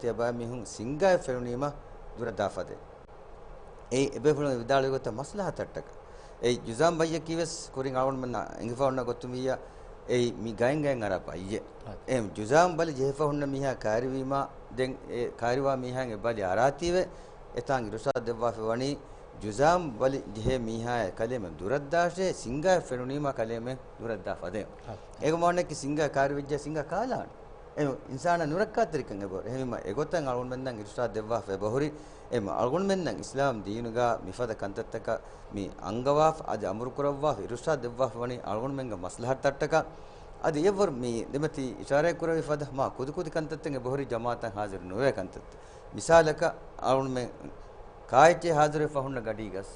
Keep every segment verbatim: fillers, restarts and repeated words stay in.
ތިޔަބައިމީހުން ސިންގާއެއް ފެނުނީމަ ދުރަށްދާ ފަދައިން. އެއީ އެބޭފުޅުން ވިދާޅުވި ގޮތަށް މަސްލަހަތަށްޓަކަ. އެއީ ޖުޒާމް ބައްޔަކީ ވެސް ކުރިން އަޅުގަނޑުމެންނަށް އެނގިފަ އޮންނަ ގޮތުން ވިއްޔާ، އެއީ މި ގައިން ގައިން އަރާ ބައްޔެއް. އެހެން ޖުޒާމް ބަލި ޖެހިފަ ހުންނަ މީހާ ކައިރިވީމާ، ދެން އެ ކައިރިވާ މީހާއިން އެ ބަލި އަރާތީވެ، އެތާނގެ އިރުޝާދު ދެއްވާފަ ވަނީ، ޖުޒާމް ބަލި ޖެހޭ މީހާއާ ކަލޭމެން ދުރަށްދާށޭ، ސިންގާއެއް ފެނުނީމާ ކަލޭމެން ދުރަށްދާ ފަދައިން. އޭގެ މާނައަކީ ސިންގާ ކައިރިވެއްޖެ ސިންގާ ކާލާނެ. އެ އިންސާނާ ނުރައްކާތެރިކަން އެބަހުރި. އެހެންވީމަ އެގޮތަށް އަޅުގަނޑުމެންނަށް އިރުޝާދު ދެއްވާފަ އެބަހުރި. އެހެންވީމަ އަޅުގަނޑުމެންނަށް އިސްލާމް ދީނުގަ މިފަދަ ކަންތައްތަކަށް މި އަންގަވާފަ، އަދި އަމުރު ކުރައްވާފަ، އިރުޝާދު ދެއްވާފަ ވަނީ އަޅުގަނޑުމެންގެ މަސްލަހަތަށްޓަކާ. އަދި އެއަށްވުރެ މި ދެމަތި އިޝާރާތް ކުރެވި ފަދަ މާ ކުދި ކުދި ކަންތައްތައް އެބަހުރި ޖަމާއަތަށް ހާޒިރު ނުވޭ ކަންތައްތައް. މިސާލަކަށް އަޅުގަނޑުމެން ކާއެއްޗެއް ހާޒިރުވެފަ ހުންނަ ގަޑީގަސް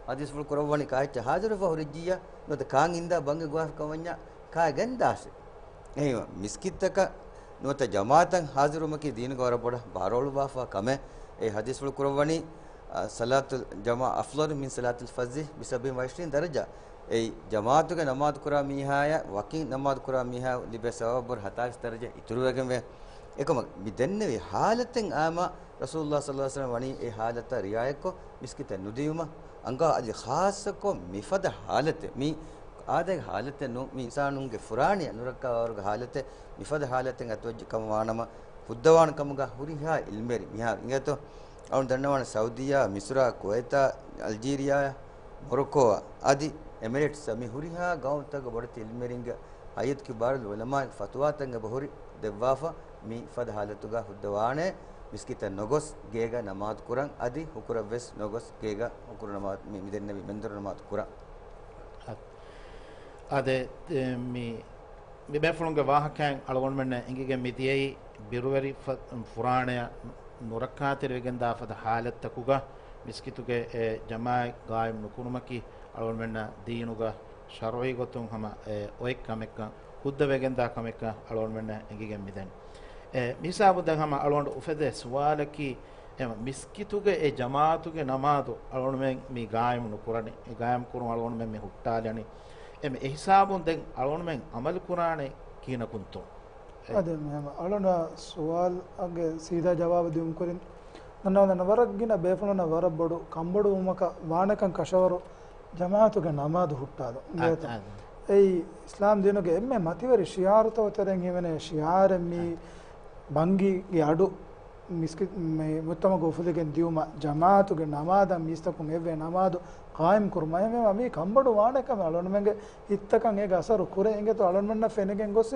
ހަދީސްފުޅު ކުރައްވަނީ ކާއެއްޗެއް ހާޒިރުވެފަ ހުރިއްޖިއްޔާ ނުވަތަ ކާން އިންދާ ބަންގި ގޮވާފަ ކަމަށް ވަންޏާ ކާ ގެންދާށޭ. އެހެންވީމަ މިސްކިތްތަކަށް ނުވަތަ ޖަމާއަތަށް ހާޒިރުވުމަކީ ދީނުގަ ވަރަށް ބޮޑަށް ބާރުއަޅުއްވާފަ ކަމެއް. އެ ހަދީސްފުޅު ކުރައްވަނީ، އަ، ޞަލާތުލް ޖަމާޢަ أفضل من صلاة الفذ بسبع وعشرين درجة. އެއީ ޖަމާއަތުގެ ނަމާދު ކުރާ މީހާޔާ ވަކިން ނަމާދު ކުރާ މީހާ ލިބޭ ސަވާބު ހަތާވީސް ދަރަޖަ އިތުރުވެގެންވޭ. އެކަމަކު މި ދެންނެވި ހާލަތެއް އާމަ ރަސޫލުﷲ ޞައްލަﷲ ޢަލައިހި ވަސައްލަމަ ވަނީ އެ ހާލަތަށް ރިޢާޔަތްކޮށް މިސްކިތަށް ނުދިޔުމަށް އަންގާ. އަދި ޚާއްޞަކޮށް މިފަދަ ހާލަތެއް، މީ އާދައިގެ ހާލަތެއް ނޫން، މި އިންސާނުންގެ ފުރާނަޔަށް ނުރައްކާވާވަރުގެ ހާލަތެއް، މިފަދަ ހާލަތެއް އަތުވެއްޖެ ކަމަށް ވާނަމަ، ހުއްދަވާނެ ކަމުގަ ހުރިހާ ޢިލްމުވެރިން މިހާރު އިނގޭތޯ، އަޅުން ދަންނަވާނެ ސައުދީއާ، މިސްރާ، ކުވައިތާ، އަލްޖީރިއާ، މޮރޮކޯއާ، އަދި އެމިރޭޓްސް މި ހުރިހާ ގައުމުތަކުގެ ބޮޑެތި ޢިލްމުވެރިންގެ ހައްޔަތު ކިބާރުލް ޢުލަމާއި ފަތުވާތައް އެބަހުރި ދެއްވާފަ، މި ފަދަ ހާލަތުގަ ހުއްދަވާނެ މިސްކިތަށް ނޮގޮސް ގޭގަ ނަމާދު ކުރަން، އަދި ހުކުރަށްވެސް ނޮގޮސް ގޭގަ ހުކުރު ނަމާދު، މި، މި ދެންނެވި މެންދުރު ނަމާދު ކުރަން. އަދި، އަދެ، އެ، މި، މި ބޭފުޅުންގެ ވާހަކައިން އަޅުގަނޑުމެންނަށް އެނގިގެން މި ދިޔައީ ބިރުވެރި ފަ-، ފުރާނަޔަށް ނުރައްކާތެރިވެގެންދާ ފަދަ ހާލަތްތަކުގަ މިސްކިތުގެ އެ ޖަމާޢަތް ޤާއިމް ނުކުރުމަކީ އަޅުގަނޑުމެންނަށް ދީނުގަ ޝަރުޢީ ގޮތުން ހަމަ އެ އޮތް ކަމެއްކަން، ހުއްދަވެގެންދާ ކަމެއްކަން އަޅުގަނޑުމެންނަށް އެނގިގެން މިދަނީ. އެ، މިހިސާބުން ދެން ހަމަ އަޅުގަނޑު އުފެދޭ ސުވާލަކީ، އެ، މިސްކިތުގެ އެ ޖަމާޢަތުގެ ނަމާދު އަޅުގަނޑުމެން މި ޤާއިމް ނުކުރަނީ، އެ ޤާއިމް ކުރުން އަޅުގަނޑުމެން މި ހުއްޓާލަނީ. އެ، އެ ހިސާބުން ދެން އަޅުގަނޑުމެން ޢަމަލު ކުރާނީ ކިހިނަކުންތޯ؟ އެ. އަދި މި ހަމަ އަޅުގަނޑަށް ސުވާލުގެ ސީދާ ޖަވާބު ދިއުމު ކުރިން، ދަންނަވަން ވަރަށް ގިނަ ބޭފުޅުންނަށް ވަރަށް ބޮޑު ކަންބޮޑުވުމަކަށް ވާނެކަން ކަށަވަރު ޖަމާޢަތުގެ ނަމާދު ހުއްޓާލުން. އަ، އިނގޭތޯ؟ އަ. އެއީ އިސްލާމް ދީނުގެ އެންމެ މަތިވެރި ޝިޢާރުތަކުގެ ތެރެއިން ހިމެނޭ ޝިޢާރެއް މީ. އަ. ބަންގީގެ އަޑު މިސްކި-، މި މުޖްތަމަޢުގަ އުފުލިގެން ދިޔުމަށް ޖަމާޢަތުގެ ނަމާދަށް މީސްތަކުން އެއްވެ ނަމާދު ޤާއިމް ކުރުމަށް. އެހެންވީމަ މީ ކަންބޮޑު ވާނެ ކަމެއް، އަޅުގަނޑުމެންގެ ހިތްތަކަށް އޭގެ އަސަރު ކުރޭ. އިނގޭތޯ، އަޅުގަނޑުމެންނަށް ފެނިގެން ގޮސް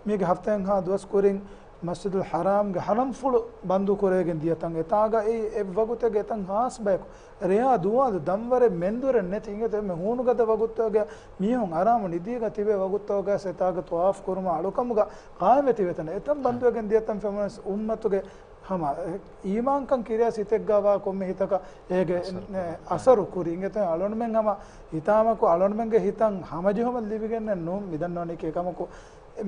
މީގެ ހަފްތާއެއްހާ ދުވަސް ކުރިން މަސްޖިދުލް ޙަރާމްގެ ޙަރަމްފުޅު ބަންދު ކުރެވިގެން ދިޔަ ތަން. އެތާގަ އެއީ އެއްވަގުތެއްގެ އެތަން ޚާއްޞަ ބަޔަކު. ރެޔާ ދުވާލު ދަންވަރެއް މެންދުރެއް ނެތި. އިނގޭތޯ، އެންމެ ހޫނުގަދަ ވަގުތުތަކުގަ މީހުން އަރާމު ނިދީގަ ތިބޭ ވަގުތުތަކުގަސް އެތާގަ ޠަވާފު ކުރުމަށް އަޅުކަމުގަ ޤާއިމްވެ ތިބޭ ތަން. އެތަން ބަންދުވެގެން ދިޔަ ތަން ފެނުނަސް އުއްމަތުގެ ހަމަ އީމާންކަން ކިރިޔާ ސިތެއްގަ ވާ ކޮންމެ ހިތަކަށް އޭގެ، އަސަރު އެ، ކުރާ. އަސަރު ކުރި. އިނގޭތޯ، އަޅުގަނޑުމެން ހަމަ ހިތާމަކު އަޅުގަނޑުމެންގެ ހިތަށް ހަމަޖެހުމަށް ލިބިގެންނެއް ނޫން މިދަންނަވަނީ. އެކަމަކު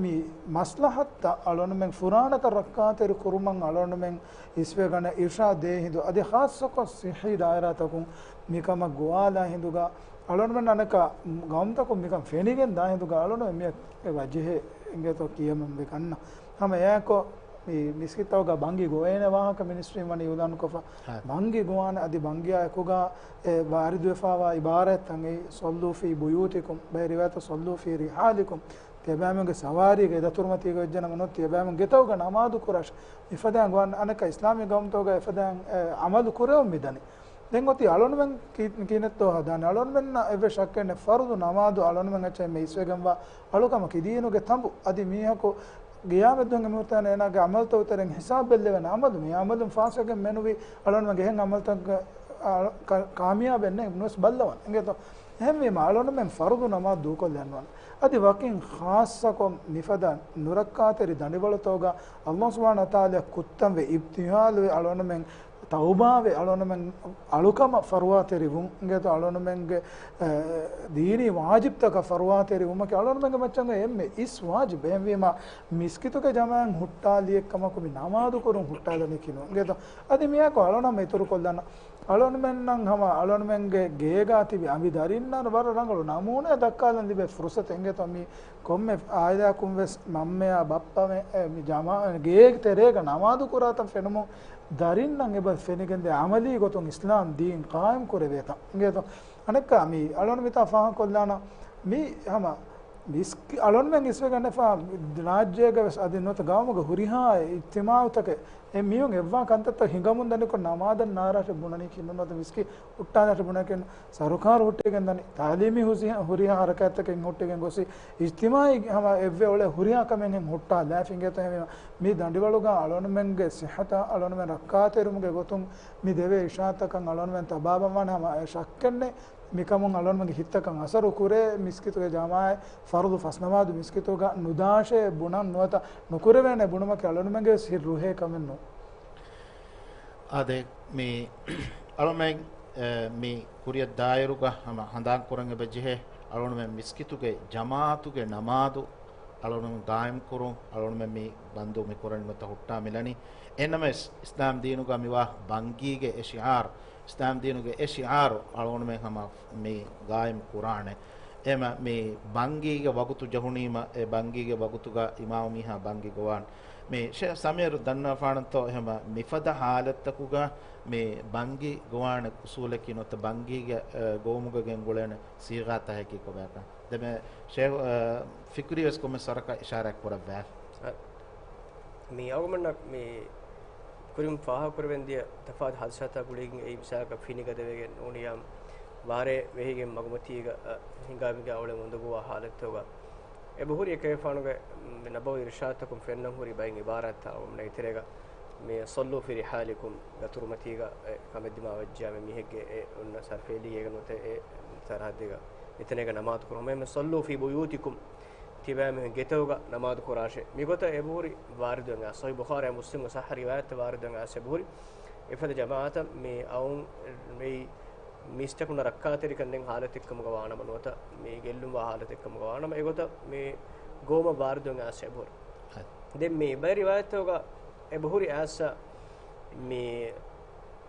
މި މަސްލަހަތަށް އަޅުގަނޑުމެން ފުރާނަކަށް ރައްކާތެރި ކުރުމަށް އަޅުގަނޑުމެން އިސްވެގަނެ އިރްޝާދް ދޭ ހިނދު، އަދި ޚާއްޞަކޮށް ޞިއްޙީ ދާއިރާތަކުން މިކަމަށް ގޮވާލާ ހިނދުގަ އަޅުގަނޑުމެން އަނެކާ ގައުމުތަކުން މިކަން ފެނިގެން ދާ ހިނދުގަ އަޅުގަނޑުމެން މިއަށް އެބަ ޖެހޭ. އިނގޭތޯ ކިޔަމަން ވެ ގަންނަ. ހަމަ އެއާއެކު މި މިސްކިތްތަކުގަ ބަންގި ގޮވޭނެ ވާހަކަ މިނިސްޓްރީން ވަނީ އިޢުލާނުކޮށްފަ. ހަ. ބަންގި ގޮވާނެ، އަދި ބަންގިއާ އެކުގަ އެ ވާރިދުވެފަވާ ޢިބާރާތްތައް އެއީ، "صلوا في بيوتكم"، ބައެއް ރިވާޔަތަށް "صلوا في رحالكم"، ތިޔަބައިމީހުންގެ ސަވާރީގަ އެ ދަތުރުމަތީގަ ވެއްޖެނަމަ ނުވަތަ ތިޔަބައިމީހުން ގެތަކުގަ ނަމާދު ކުރާށޭ. މިފަދައިން ގޮވާނެ އަނެކާ އިސްލާމީ ގައުމުތަކުގަ އެފަދައިން، އެ، ޢަމަލު ކުރެވުން މިދަނީ. ދެން އޮތީ އަޅުގަނޑުމެން ކި-، ކިހިނެއްތޯ ހަދާނެ. އަޅުގަނޑުމެންނަށް އެއްވެސް ޝައްކެއް ނެތް، ފަރުޟު ނަމާދު އަޅުގަނޑުމެން އެއްޗެއް މި އިސްވެގެންވާ އަޅުކަމަކީ ދީނުގެ ތަނބު. އަދި މީހަކު ޤިޔާމަތްދުވަހުގެ މިވަގުތު އޭނާގެ ޢަމަލުތަކުގެ ތެރެއިން ހިސާބު ބެއްލެވޭނެ ޢަމަލު. މި ޢަމަލުން ފާސްވެގެން މެނުވީ އަޅުގަނޑުމެންގެ އެހެން ޢަމަލުތަކަށް އަ-، ކަ-، ކާމިޔާބެއް ނެތް ނުވެސް ބައްލަވާނެ. އިނގޭތޯ؟ އެހެންވީމަ އަޅުގަނޑުމެން ފަރުޟު ނަމާދު ދޫކޮށްލަން ނުވާނެ. އަދި ވަކިން ޚާއްޞަކޮށް މިފަދަ ނުރައްކާތެރި ދަނޑިވަޅުތަކުގަ ﷲ ސުބްޙާނަހޫ ވަތަޢާލާ ކުއްތަންވެ އިބްތިހާލުވެ އަޅުގަނޑުމެން ތައުބާވެ އަޅުގަނޑުމެން އަޅުކަމަށް ފަރުވާތެރިވުން. އިނގޭތޯ އަޅުގަނޑުމެންގެ، އެ، ދީނީ ވާޖިބްތަކަށް ފަރުވާތެރިވުމަކީ އަޅުގަނޑުމެންގެ މައްޗަށް އެންމެ އިސް ވާޖިބް. އެހެންވީމަ މިސްކިތުގެ ޖަމާޢަތް ހުއްޓާލިއެއްކަމަކު މި ނަމާދު ކުރުން ހުއްޓާލަނީކީ ނޫން. އިނގޭތޯ؟ އަދި މިއާއެކު އަޅުގަނޑު ހަމަ އިތުރުކޮށްލަން. އަޅުގަނޑުމެންނަށް ހަމަ އަޅުގަނޑުމެންގެ ގޭގާ ތިބި އަނބި ދަރިންނަށް ވަރަށް ރަނގަޅު ނަމޫނާއެއް ދައްކާލަން ލިބޭ ފުރުޞަތެއް. އިނގޭތޯ މި ކޮންމެ އާއިލާއަކުން ވެސް މަންމަޔާ ބައްޕަމެ، އެ، މި ޖަމާ-، ގޭގެ ތެރޭގަ ނަމާދު ކުރާތަން ފެނުމުން ދަރިންނަށް އެބަ ފެނިގެންދޭ އަމަލީ ގޮތުން އިސްލާމް ދީން ޤާއިމް ކުރެވޭތަން. އިނގޭތޯ؟ އަނެއްކާ މި އަޅުން މިތާ ފާހަގަކޮށްލާނަ މި ހަމަ މިސްކި-، އަޅުންމެން އިސްވެގަނެފާ ރާއްޖޭގަ ވެސް އަދި ނުވަތަ ގައުމުގެ ހުރިހާ އިޖްތިމާޢުތަކެއް އެ މީހުން އެއްވާ ކަންތައްތައް ހިނގަމުން ދަނިކޮށް ނަމާދަށް ނާރާށެއް ބުނަނީކީ ނޫން ނުވަތަ މިސްކިތް ހުއްޓާލާށެއް ބުނަނީކީ ނޫން. ސަރުކާރު ހުއްޓިގެން ދަނީ ތަޢުލީމީ ހުރިހާ، ހުރިހާ ހަރަކާތްތަކެއް ހުއްޓިގެން ގޮސް އިޖްތިމާޢީ ހަމަ އެއްވެ އުޅޭ ހުރިހާ ކަމެއް ހެން ހުއްޓާލާފި އިނގޭތޯ. އެހެންވީމަ މި ދަނޑިވަޅުގަ އަޅުންމެންގެ ސިއްހަތާ އަޅުންމެން ރައްކާތެރިވުމުގެ ގޮތުން މި ދެވޭ އިޝާރާތަކަށް އަޅުންމެން ތަބާބަންވާނެ ހަމަ އެ ޝައްކެއްނެތް. މިކަމުން އަޅުންމެންގެ ހިތްތަކަށް އަސަރު ކުރޭ މިސްކިތުގެ ޖަމާޢަތް ފަރުޟު ފަސް ނަމާދު މިސްކިތުގަ ނުދާށޭ ބުނަން ނުވަތަ ނުކުރެވޭނެ ބުނުމަކީ އަޅުންމެންގެ ވެސް ހިތް ރުހޭ ކަމެއް ނޫން. އާދެ، މި އަޅުމެން، އެ، މި ކުރިއަށް ދާއިރުގަ ހަމަ ހަނދާން ކުރަން އެބަ ޖެހޭ، އަޅުންމެން މިސްކިތުގެ ޖަމާޢަތުގެ ނަމާދު އަޅުން ގާއިމް ކުރުން، އަޅުންމެން މި ބަންދު މި ކުރަން ނުވަތަ ހުއްޓާ މިލަނީ. އެހެންނަމަވެސް، އިސްލާމް ދީނުގަ މިވާ ބަންގީގެ އެ ޝިޢާރު، އިސްލާމް ދީނުގެ އެ ޝިޢާރު އަޅުންމެން ހަމަ މި ގާއިމް ކުރާނެ. އެމަ މި ބަންގީގެ ވަގުތު ޖެހުނީމަ، އެ ބަންގީގެ ވަގުތުގަ އިމާމު މީހާ ބަންގި ގޮވާން. މި ޝޭޚް ސަމީރު ދަންނަވާނަންތޯ، އެހެމަ މިފަދަ ހާލަތްތަކުގަ މި ބަންގި ގޮވާނެ އުސޫލަކީ ނުވަތަ ބަންގީގެ، އެ، ގޮވުމުގަ ގެންގުޅޭނެ ސީޣާތަކަކީ ކޮބާކަން. ދެމެ ޝޭޚް، އެ، ފިކުރީ ވެސް ކޮންމެ ސޮރަކަށް އިޝާރާތް ކުރައްވާ. މި އަޅުގަނޑަށް މި ކުރިން ފާހަގަކުރެވެން ދިޔަ ތަފާތު ހާދިސާތާ ގުޅިގެން އެއީ މިސާލަކަށް ފިނިގަދަވެގެން ނޫނިޔާ ވާރޭ ވެހިގެން މަގުމަތީގަ، އަ، ހިނގާ މިގާ އުޅެން އުނދަގޫވާ ހާލަތުގަ އެބަހުރި އެކަލޭފާނުގެ މި ނަބަވީ އިރުޝާދުތަކުން ފެންނަން ހުރި ބައެއް އިބާރާތްތައް އަޅުގަނޑުމެން ތެރޭގަ މި ޞައްލޫ ފީ ރިޙާލިކުމް ގަތުރުމަތީގަ އެ ކަމެއް ދިމާވެއްޖެޔާ މި މީހެއްގެ އެ އޮންނަ ސަރަފައިލީ އޭގަ ނުވަތަ އެ ސަރަހައްދެއްގަ މިތަނޭގަ ނަމާދު ކުރުމަށް އެހެން ޞައްލޫ ފީ ބުޔޫތިކުމް ތިބާ މީހުން ގެތަކުގަ ނަމާދު ކުރާށޭ. މިގޮތަށް އެބަހުރި ވާރިދުވެގެން އާ، ޞަޙީޙު ބުޚާރީ މުސްލިމްގެ ޞައްޙަ ރިވާޔަތްތައް ވާރިދުވެގެން އާސް އެބަހުރި. އެފަދަ ޖަމާޢަތަށް މި އައުން މި މީސްތަކުންނަށް ރައްކާތެރިކަން ދޭން ހާލަތެއްކަމުގަ ވާނަމަ ނުވަތަ މި ގެއްލުންވާ ހާލަތެއްކަމުގަ ވާނަމަ އެގޮތަށް މި ގޮވުމަށް ވާރިދުވެގެން އާސް އެބަހުރި. އަ. ދެން މި ބައެއް ރިވާޔަތްތަކުގަ އެބަހުރި އާސް މި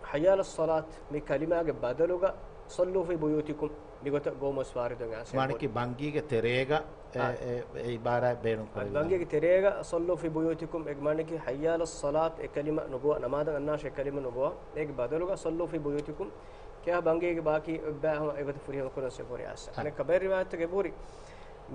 ޙައްޔަ ޢަލައްޞަލާތް މި ކަލިމާގެ ބަދަލުގަ ޞައްލޫ ފީ ބުޔޫތިކުމް މިގޮތަށް ގޮވުމަށް ވާރިދުވެގެން އާސް އެބަހުރި. މާނައަކީ ބަންގީގެ ތެރޭގަ އެ، އާ، އެ، އެ އިބާރާތް ބޭނުން އާ، ކުރެވިދާނެ. ބަންގީގެ ތެރޭގަ ޞައްލޫ ފީ ބުޔޫތިކުމް، އޭގެ މާނައަކީ ޙައްޔަ ޢަލައްޞަލާތް އެ ކަލިމަ ނުގޮވާ، ނަމާދަށް އަންނާށޭ ކަލިމަ ނުގޮވާ، އޭގެ ބަދަލުގަ ޞައްލޫ ފީ ބުޔޫތިކުމް ކިޔާ ބަންގީގެ ބާކީ އެއްބައި ހަމަ އެގޮތަށް ފުރިހަމަ ކުރަން އާސް އެބަހުރި. އާ. އަނެއްކާ ބައެއް ރިވާޔަތްތަކުގަ އެބަހުރި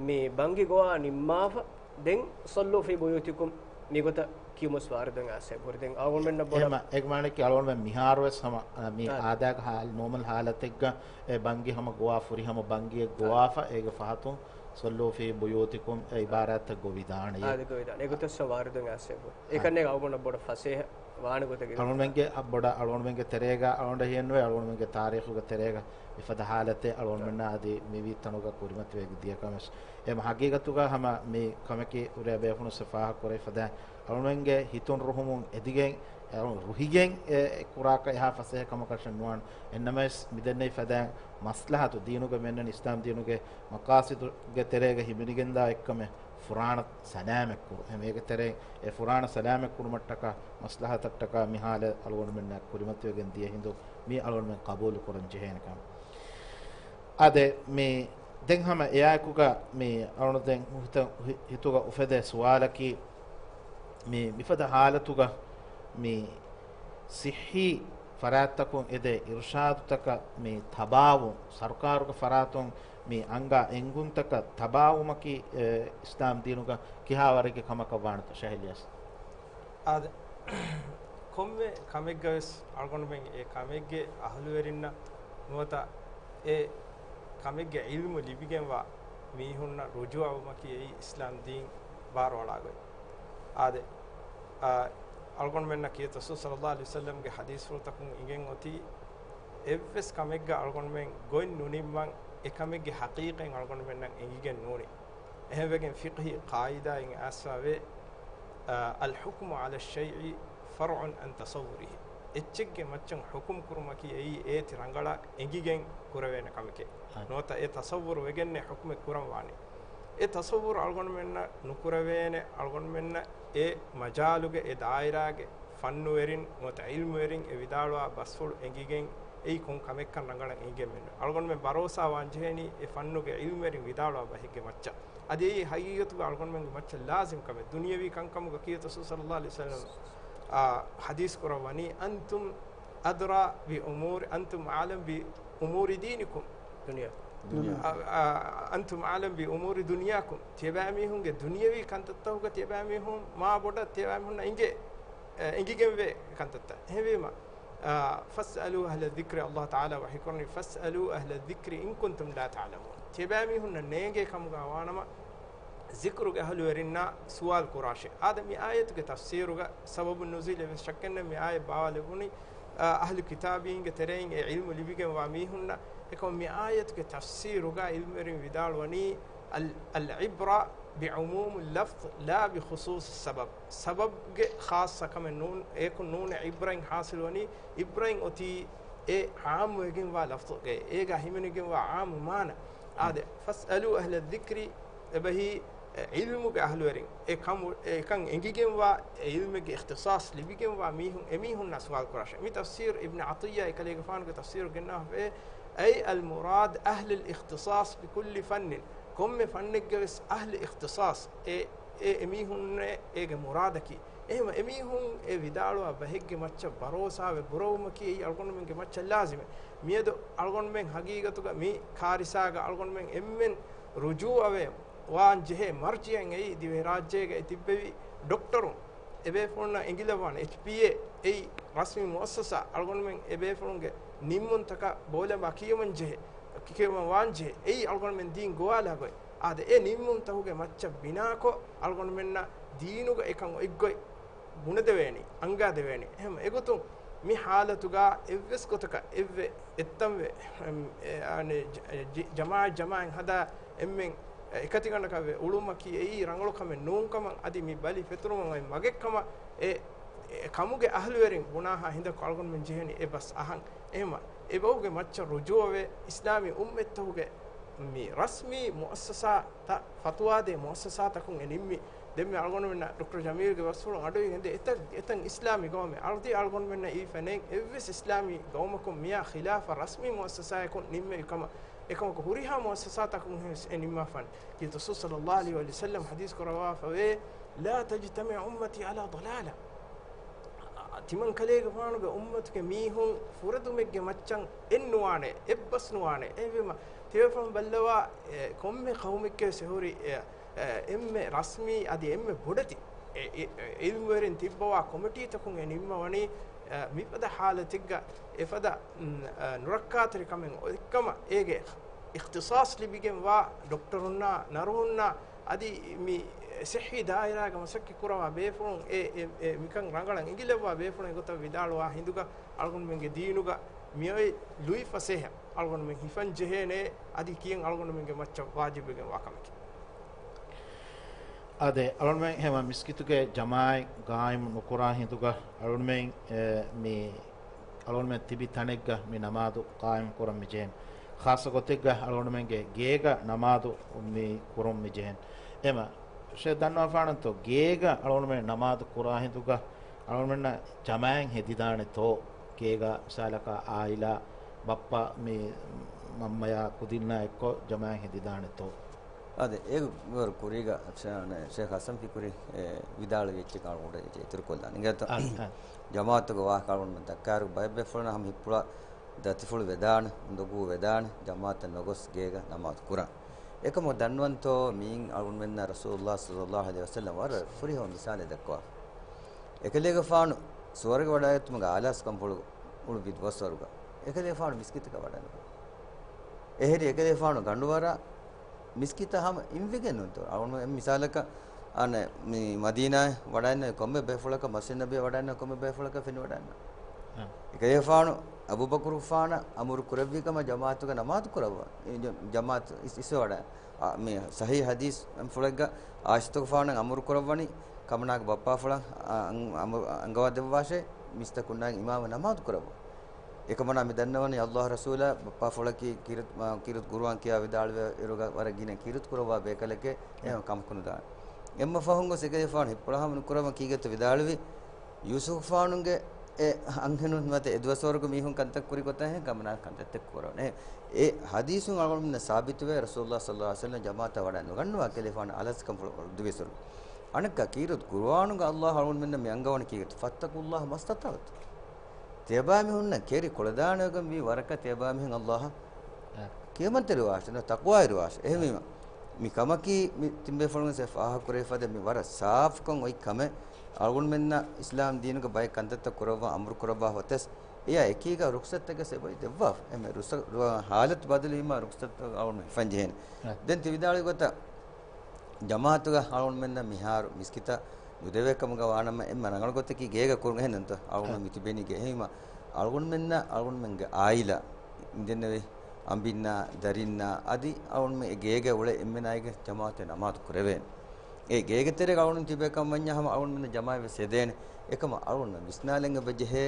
މި ބަންގި ގޮވާ ނިންމާފަ ދެން ޞައްލޫ ފީ ބުޔޫތިކުމް މިގޮތަށް ކިޔުމަށް ވާރިދުވެގެން އާސް އެބަހުރި. ދެން އަޅުގަނޑުމެންނަށް ބޮޑަށް އެހެމަ، އޭގެ މާނައަކީ އަޅުގަނޑުމެން މިހާރުވެސް ހަމަ، އަ، މި އާ. އާދައިގެ ހާލަތް، ނޯމަލް ހާލަތެއްގަ އެ ބަންގި ހަމަ ގޮވާ ފުރިހަމަ ބަންގިއެއް އާ. ގޮވާފަ އޭގެ ފަހަތުން ޞައްލޫ ފީ ބުޔޫތިކުމް އެ އިބާރާތްތައް ގޮވިދާނެ. އާ، އާދެ ގޮވިދާނެ. އެގޮތަށް ވާރިދުވެގެން އާސް އެބަހުރި. އާ. އެކަންނޭ އަޅުގަނޑަށް ބޮޑަށް ފަސޭހަ ވާނެ ގޮތަކީ. އަޅުގަނޑުމެންގެ ބޮޑަށް އަޅުގަނޑުމެންގެ ތެރޭގަ އަޅުގަނޑަށް ހިޔެއްނުވޭ، އަޅުގަނޑުމެންގެ ތާރީޚުގެ ތެރޭގަ މިފަދަ ހާލަތެއް އަޅުގަނޑުމެންނާ އަދި މިވީ ތަނުގަ ކުރިމަތިވެ ދިޔަ ކަމަށް. އެ ހަގީގަތުގަ ހަމަ މި ކަމަކީ ހުރިހާ ބޭފުޅުން ފާހަގަ ކުރެވިފަދަ އަޅުގަނޑުމެންގެ ހިތުން ރުހުމުން އެދިގެން، އެ ރުހިގެން އެ ކުރާކަށް އެހާ ފަސޭހަ ކަމަކަށެއް ނުވާނެ. އެހެންނަމަވެސް މިދެންނެވި ފަދައިން މަސްލަހަތު ދީނުގެ މިއަންނަނީ އިސްލާމް ދީނުގެ މަޤާޞިދުގެ ތެރޭގަ ހިމެނިގެންދާ އެއްކަމެއް ފުރާނަ ސަލާމަތްކުރު. އެހެން އޭގެ ތެރެއިން އެ ފުރާނަ ސަލާމަތްކުރުމަށްޓަކާ މަސްލަހަތަށްޓަކާ މި ހާލަތް އަޅުގަނޑުމެންނަށް ކުރިމަތިވެގެން ދިޔަ ހިނދު މީ އަޅުގަނޑުމެން ޤަބޫލު ކުރަން ޖެހޭނެ ކަމަށް. އާދެ، މި ދެން ހަމަ އެއާއެކުގަ މި އަޅުގަނޑު ދެން ހިތަ-، ހި-، ހިތުގަ އުފެދޭ ސުވާލަކީ، މި މިފަދަ ހާލަތުގަ މި ޞިއްޙީ ފަރާތްތަކުން އެދޭ އިރުޝާދުތަކަށް މި ތަބާވުން، ސަރުކާރުގެ ފަރާތުން މި އަންގާ އެންގުންތަކަށް ތަބާވުމަކީ، އެ، އިސްލާމް ދީނުގަ ކިހާވަރެއްގެ ކަމަކަށް ވާނެތޯ ޝަހެލްޔާސް؟ އާދެ، ކޮންމެ ކަމެއްގަވެސް އަޅުގަނޑުމެން އެ ކަމެއްގެ އަހުލުވެރިންނަށް ނުވަތަ އެ ކަމެއްގެ ޢިލްމު ލިބިގެންވާ މީހުންނަށް ރުޖޫޢަވުމަކީ އެއީ އިސްލާމް ދީން ބާރުއަޅާ ގޮތް. އާދެ، އާ، އަޅުގަނޑުމެންނަށް ކީރިތި ރަސޫލު ޞައްލައްލާހު ޢަލައިހި ވަސައްލަމްގެ ޙަދީޘްފުޅުތަކުން އިނގެން އޮތީ، އެއްވެސް ކަމެއްގަ އަޅުގަނޑުމެން ގޮތް ނުނިންމަން އެ ކަމެއްގެ ޙަޤީޤަތް އަޅުގަނޑުމެންނަށް އެނގިގެން ނޫނީ. އެހެންވެގެން ފިޤްހީ ޤާޢިދާއިން އައިސްފަވޭ، އަ، الحكم على الشيء فرع عن تصوره. އެއްޗެއްގެ މައްޗަށް ޙުކުމް ކުރުމަކީ އެއީ އޭތި ރަނގަޅަށް އެނގިގެން ކުރެވޭނެ ކަމެކޭ. އަ. ނުވަތަ އެ ތަޞައްވުރު ވެގެންނޭ ޙުކުމެއް ކުރަން ވާނީ. އެ ތަޞައްވުރު އަޅުގަނޑުމެންނަށް ނުކުރެވޭނެ، އަޅުގަނޑުމެންނަށް އެ މަޖާލުގެ އެ ދާއިރާގެ ފަންނުވެރިން ނުވަތަ ޢިލްމުވެރިން އެ ވިދާޅުވާ ބަސްފުޅު އެނގިގެން އެއީ ކޮން ކަމެއްކަން ރަނގަޅަށް އެނގެމެން. އަޅުގަނޑުމެން ބަރޯސާ ވާން ޖެހޭނީ އެ ފަންނުގެ ޢިލްމުވެރިން ވިދާޅުވާ ބަހެއްގެ މައްޗަށް. އަދި އެއީ ހަގީގަތުގަ އަޅުގަނޑުމެންގެ މައްޗަށް ލާޒިމް ކަމެއް. ދުނިޔަވީ ކަންކަމުގަ ކީރިތި ރަސޫލު ޞައްލައްލާހު ޢަލައިހި ވަސައްލަމަ، އާ، ޙަދީޘް ކުރައްވަނީ، "أنتم أدرى بأمور، أنتم أعلم بأمور دينكم." ދުނިޔާ. އަ، އަ، "أنتم أعلم بأمور دنياكم." ތިޔަބައިމީހުންގެ ދުނިޔަވީ ކަންތައްތަކުގަ ތިޔަބައިމީހުން މާ ބޮޑަށް ތިޔަބައިމީހުންނަށް އިނގޭ، އެ، އެނގިގެންވޭ ކަންތައްތައް. އެހެންވީމަ، އާ، "فاسألوا أهل الذكر." ﷲ ތަޢާލާ ވަޙީކުރަނީ، "فاسألوا أهل الذكر إن كنتم لا تعلمون." ތިޔަބައިމީހުންނަށް ނޭނގޭ ކަމުގަ ވާނަމަ، ޒިކުރުގެ އަހުލުވެރިންނާ ސުވާލު ކުރާށޭ. އާދެ، މި އާޔަތުގެ ތަފްސީރުގަ ސަބަބު ނުޒޫލެއް ވެސް ޝައްކެއްނެތް، މި އާޔަތް ބާވާލެވުނީ، އަ، އަހްލު ކިތާބީންގެ ތެރެއިން އެ ޢިލްމު ލިބިގެންވާ މީހުންނަށް. އެކަމު މި އާޔަތުގެ ތަފްސީރުގަ ޢިލްމުވެރިން ވިދާޅުވަނީ، އަލް، العبرة بعموم اللفظ لا بخصوص السبب. ސަބަބްގެ ޚާއްޞަ ކަމެއް ނޫން، އެކު ނޫނެ ޢިބްރަތް ޙާޞިލުވަނީ، ޢިބްރަތް އޮތީ އެ ޢާއްމުވެގެންވާ ލަފްޒުގައި، އޭގަ ހިމެނިގެންވާ ޢާއްމު މާނަ. އާދެ، "فاسألوا أهل الذكر" އެބަހީ، އެ، ޢިލްމުގެ އަހްލުވެރިން، އެ ކަމު، އެކަން އެނގިގެންވާ، އެ ޢިލްމެއްގެ އިޚްތިޞާޞް ލިބިގެންވާ މީހުން، އެމީހުންނާ ސުވާލު ކުރާށޭ. މި ތަފްސީރު އިބްނު ޢަޠިއްޔާ އެކަލޭގެފާނުގެ ތަފްސީރު ގެންނާފައޭ، أي المراد أهل الاختصاص بكل فن، ކޮންމެ ފަންނެއްގެ ވެސް އަހްލު އިޚްތިޞާޞް، އެ، އެ، އެމީހުންނޭ އޭގެ މުރާދަކީ. އެހެންވެ، އެމީހުން އެ ވިދާޅުވާ ބަހެއްގެ މައްޗަށް ބަރޯސާވެ ބުރަވުމަކީ އެއީ އަޅުގަނޑުމެންގެ މައްޗަށް ލާޒިމެއް. މިއަދު އަޅުގަނޑުމެން ހަގީގަތުގަ މި ކާރިސާގަ އަޅުގަނޑުމެން އެންމެން ރުޖޫޢަވެ ވާން ޖެހޭ މަރްޖިޢެއް އެއީ ދިވެހިރާއްޖޭގައި ތިއްބެވި ޑޮކްޓަރުން، އެބޭފުޅުންނަށް އެނގިލައްވާނެ އެޗްޕީއޭ އެއީ ރަސްމީ މުއައްސަސާ. އަޅުގަނޑުމެން އެބޭފުޅުންގެ ނިންމުންތަކަށް ބޯލަނބާ ކިޔަވަން ޖެހޭ، ކިޔަވަން ވާން ޖެހޭ. އެއީ އަޅުގަނޑުމެން ދީން ގޮވާލާ ގޮތް. އާދެ، އެ ނިންމުންތަކުގެ މައްޗަށް ބިނާކޮށް، އަޅުގަނޑުމެންނަށް ދީނުގަ އެކަން އޮތްގޮތް ބުނެދެވޭނީ، އަންގާދެވޭނީ. އެހެން އެގޮތުން މި ޙާލަތުގަ އެއްވެސް ގޮތަކަށް އެއްވެ އެއްތަންވެ، އެ، އަނެ، ޖަ-، ޖި-، ޖަމާޢަތް ޖަމާޢަތް ހަދާ އެންމެން އެކަތިގަނޑަކަށްވެ އުޅުމަކީ އެއީ ރަނގަޅު ކަމެއް ނޫންކަމަށް، އަދި މި ބަލި ފެތުރުމަށް އޮތް މަގެއްކަމަށް އެ، އެ ކަމުގެ އަހްލުވެރިން ބުނާހާ ހިނދަކު އަޅުގަނޑުމެން ޖެހެނީ އެ ބަސް އަހަން. އެހެންވެ، އެބަހުގެ މައްޗަށް ރުޖޫޢަވެ، އިސްލާމީ އުއްމަތްތަކުގެ މި ރަސްމީ މުއައްސަސާތައް، ފަތުވާދޭ މުއައްސަސާތަކުން އެ ނިންމި. ދެންމެ އަޅުގަނޑުމެންނަށް ޑޮކްޓަރ ޖަމީލްގެ ބަސްފުޅުން އަޑުއިވިގެންދޭ އެތައް، އެތައް އިސްލާމީ ގައުމެއް. އަދި އަޅުގަނޑުމެންނަށް އިވިފަ ނެތް އެއްވެސް އިސްލާމީ ގައުމަކުން މިއާ ޚިލާފަށް ރަސްމީ މުއައްސަސާއަކުން ނިންމެވި ކަމަށް. އެކަމަކު ހުރިހާ މުއައްސަސާތަކުން ވެސް އެ ނިންމާފާނެ. ކީރިތި ރަސޫލު ޞައްލައްލާހު ޢަލައިހި ވަސައްލަމަ ޙަދީޘް ކުރައްވާފަވޭ، "لا تجتمع أمتي على ضلالة." ތިމަން ކަލޭގެފާނުގެ އުއްމަތުގެ މީހުން ފުރެދުމެއްގެ މައްޗަށް އެއްނުވާނެ، އެއްބަސް ނުވާނެ. އެހެންވީމަ، ތިޔަބޭފުޅުން ބައްލަވާ، އެ، ކޮންމެ ޤައުމެއްގެ ވެސް ހުރި، އެ، އެ، އެންމެ ރަސްމީ އަދި އެންމެ ބޮޑެތި، އެ، އެ، އެ، ޢިލްމުވެރިން ތިއްބަވާ ކޮމިޓީތަކުން އެ ނިންމަވަނީ، އެ، މިފަދަ ޙާލަތެއްގަ އެފަދަ، މް، އެ، ނުރައްކާތެރި ކަމެއް އޮތްކަމަށް އޭގެ އިޚްތިޞާޞް ލިބިގެންވާ ޑޮކްޓަރުންނާ، ނަރުހުންނާ، އަދި މި ޞިއްޙީ ދާއިރާގަ މަސައްކަތް ކުރައްވާ ބޭފުޅުން އެ، އެ، އެ މިކަން ރަނގަޅަށް އެނގިލައްވާ ބޭފުޅުން އެގޮތަށް ވިދާޅުވާ ހިނދުގަ އަޅުގަނޑުމެންގެ ދީނުގަ މިއޮތް ލުއިފަސޭހަ އަޅުގަނޑުމެން ހިފަން ޖެހޭނެ، އަދި ކިޔަން އަޅުގަނޑުމެންގެ މައްޗަށް ވާޖިބުވެގެންވާ ކަމެކޭ. އާދެ، އަޅުގަނޑުމެން ހަމަ މިސްކިތުގެ ޖަމާޢަތް ޤާއިމް ނުކުރާ ހިނދުގަ އަޅުގަނޑުމެން، އެ، މި އަޅުގަނޑުމެން ތިބި ތަނެއްގަ މި ނަމާދު ޤާއިމް ކުރަން މި ޖެހެން. ޚާއްޞަ ގޮތެއްގަ އަޅުގަނޑުމެންގެ ގޭގަ ނަމާދު މި ކުރަން މި ޖެހެން. އެމަ، ޝޭޚް ދަންނަވާފާނަންތޯ، ގޭގަ އަޅުގަނޑުމެން ނަމާދު ކުރާ ހިނދުގަ އަޅުގަނޑުމެންނަށް ޖަމާޢަތް ހެދިދާނެތޯ؟ ގޭގަ މިސާލަކަށް ޢާއިލާ، ބައްޕަ މި މަންމަޔާ ކުދިންނާ އެއްކޮށް ޖަމާޢަތް ހެދިދާނެތޯ؟ އާދެ، އޭގެ މިވަރު ކުރީގަ ޝޭ-، ޝޭޚް ޙަސަން ފިކުރީ، އެ، ވިދާޅުވި އެއްޗެއް އަޅުގަނޑު އިތުރުކޮށްލާނެ. އިނގޭތޯ؟ އާ، އާ. ޖަމާޢަތުގެ ވާހަކަ އަޅުގަނޑު ދައްކާއިރު ބައެއް ބޭފުޅުން ހަމަ ހިތްޕުޅާ ދަތިފުޅު ވެދާނެ، އުނދަގޫ ވެދާނެ، ޖަމާޢަތަށް ނޮގޮސް ގޭގަ ނަމާދު ކުރާން. އެކަމަކު ދަންނަވަންތޯ، މިއިން އަޅުގަނޑުމެންނަށް ރަސޫލުﷲ ޞައްލައްލާހު ޢަލައިހި ވަސައްލަމަ ވަރަށް ފުރިހަމަ މިސާލެއް ދައްކަވާފަ. އެކަލޭގެފާނު ސުވަރުގެ ވަޑައިގަތުމުގެ އާލާސް ކަންފުޅު އުޅުއްވި ދުވަސްވަރުގަ އެކަލޭގެފާނު މިސްކިތަކަށް ވަޑައިނުކުރޭ. އެހެރީ އެކަލޭގެފާނު ގަނޑުވަރާ މިސްކިތަށް ހަމަ އިންވެގެން ނޫންތޯ. އަޅުގަނޑު އެ މިސާލަކަށް އަނެއް މި މަދީނާއަށް ވަޑައިންނެވި ކޮންމެ ބޭފުޅަކަށް، މަސްޖިދު ނަބަވީ ވަޑައިންނެވި ކޮންމެ ބޭފުޅަކަށް ފެނިވަޑައިންނަ. އެކަލޭގެފާނު އަބޫބަކުރުގެފާނަށް އަމުރު ކުރެއްވި ކަމަށް ޖަމާޢަތުގެ ނަމާދު ކުރައްވާ، ޖަ-، ޖަމާޢަތު އިސް-، އިސްވެވަޑައި. އާ، މި ޞަޙީޙު ޙަދީޘް ފުޅެއްގަ ޢާއިޝަތުގެފާނަށް އަމުރު ކުރައްވަނީ ކަމަނާގެ ބައްޕާފުޅަށް، އާ، އަން-، އަމުރު އަންގަވާ ދެއްވާށޭ، މީސްތަކުންނާއި އިމާމަށް ނަމާދު ކުރައްވާ. އެކަމަނާ މި ދަންނަވަނީ ﷲ ރަސޫލާ ބައްޕާފުޅަކީ ކީރިތި، އާ، ކީރިތި ޤުރުއާން ކިޔާ ވިދާޅުވި އިރުގަ ވަރަށް ގިނަ ކީރިތި ކުރައްވާ ބޭކަލެކޭ، އެހެން ކަމަކު ނުދާނެ. އެންމެ ފަހުން ގޮސް އެކަލޭގެފާނު ހިތްޕުޅާ ހަމަ ނުކުރައްވަން ކީގެއްތޯ ވިދާޅުވީ، ޔޫސުފުގެފާނުގެ އެ އަންހެނުން މަތަ އެ ދުވަސްވަރުގެ މީހުން ކަންތައް ކުރި ގޮތަށް ހެން ކަމަނާ ކަންތައްތައް ކުރަން. އެ، އެ ހަދީސުން އަޅުގަނޑުމެންނަށް ސާބިތުވޭ، ރަސޫލުﷲ ޞައްލަﷲ ޢަލައިހި ވަސައްލަމަ ޖަމާޢަތަށް ވަޑައި ނުގަންނަވާ ކެލެފާނު އަލަސްކަންފުޅު ދުވިސުރު. އަނެއްކާ ކީރިތި ޤުރުއާނުގަ ﷲ އަޅުގަނޑުމެންނަށް މި އަންގަވަނީ ކީރިތި، فاتقوا الله ما استطعتم. ތިޔަބައިމީހުންނަށް ކެރި ކުޅަދާނަވެގެން ވީ ވަރަކަށް ތިޔަބައިމީހުން ﷲ ކިޔަމަންތެރިވާށެ، ތަޤްވާވެރިވާށެ. އެހެންވީމަ، މި ކަމަކީ މި ތިންބޭފުޅުން ވެސް ފާހަގަކުރެވިފަދަ މި ވަރަށް ސާފުކޮށް އޮތް ކަމެއް. އަޅުގަނޑުމެންނަށް އިސްލާމް ދީނުގަ ބައެއް ކަންތައްތައް ކުރައްވާ އަމުރު ކުރައްވާ ހޮތަސް، އެޔާ އެކީގަ ރުޚްޞަތްތަކެއް އެބައި ދެއްވާފަ. އެމެ ރުސަ-، ރު-، ހާލަތު ބަދަލުވީމަ ރުޚްޞަތްތައް އަޅުގަނޑު ހިފަން ޖެހޭނެ. ދެން ތި ވިދާޅުވި ގޮތަށް ޖަމާޢަތުގަ އަޅުގަނޑުމެންނަށް މިހާރު މިސްކިތަށް ނުދެވޭ ކަމުގަ ވާނަމަ، އެންމެ ރަނގަޅު ގޮތަކީ ގޭގަ ކުރުން. އެހެންނަންތޯ؟ އަޅުގަނޑު މިތިބެނީ ގޭ. އެހީމަ އަޅުގަނޑުމެންނަށް އަޅުގަނޑުމެންގެ އާއިލާ މިދެންނެވި އަނބިންނާ، ދަރިންނާ، އަދި އަޅުގަނޑުމެން އެ ގޭގަ އުޅޭ އެންމެނާއިގެ ޖަމާޢަތު ނަމާދު ކުރެވޭނެ. އެ ގޭގެ ތެރޭގަ އަޅުގަނޑު ތިބޭ ކަމަށް ވަންޏާ ހަމަ އަޅުގަނޑުމެން ޖަމާޢަތް ވެސް ހެދޭނެ. އެކަމަށް އަޅުގަނޑުމެން ވިސްނާލަން އެބަ ޖެހޭ،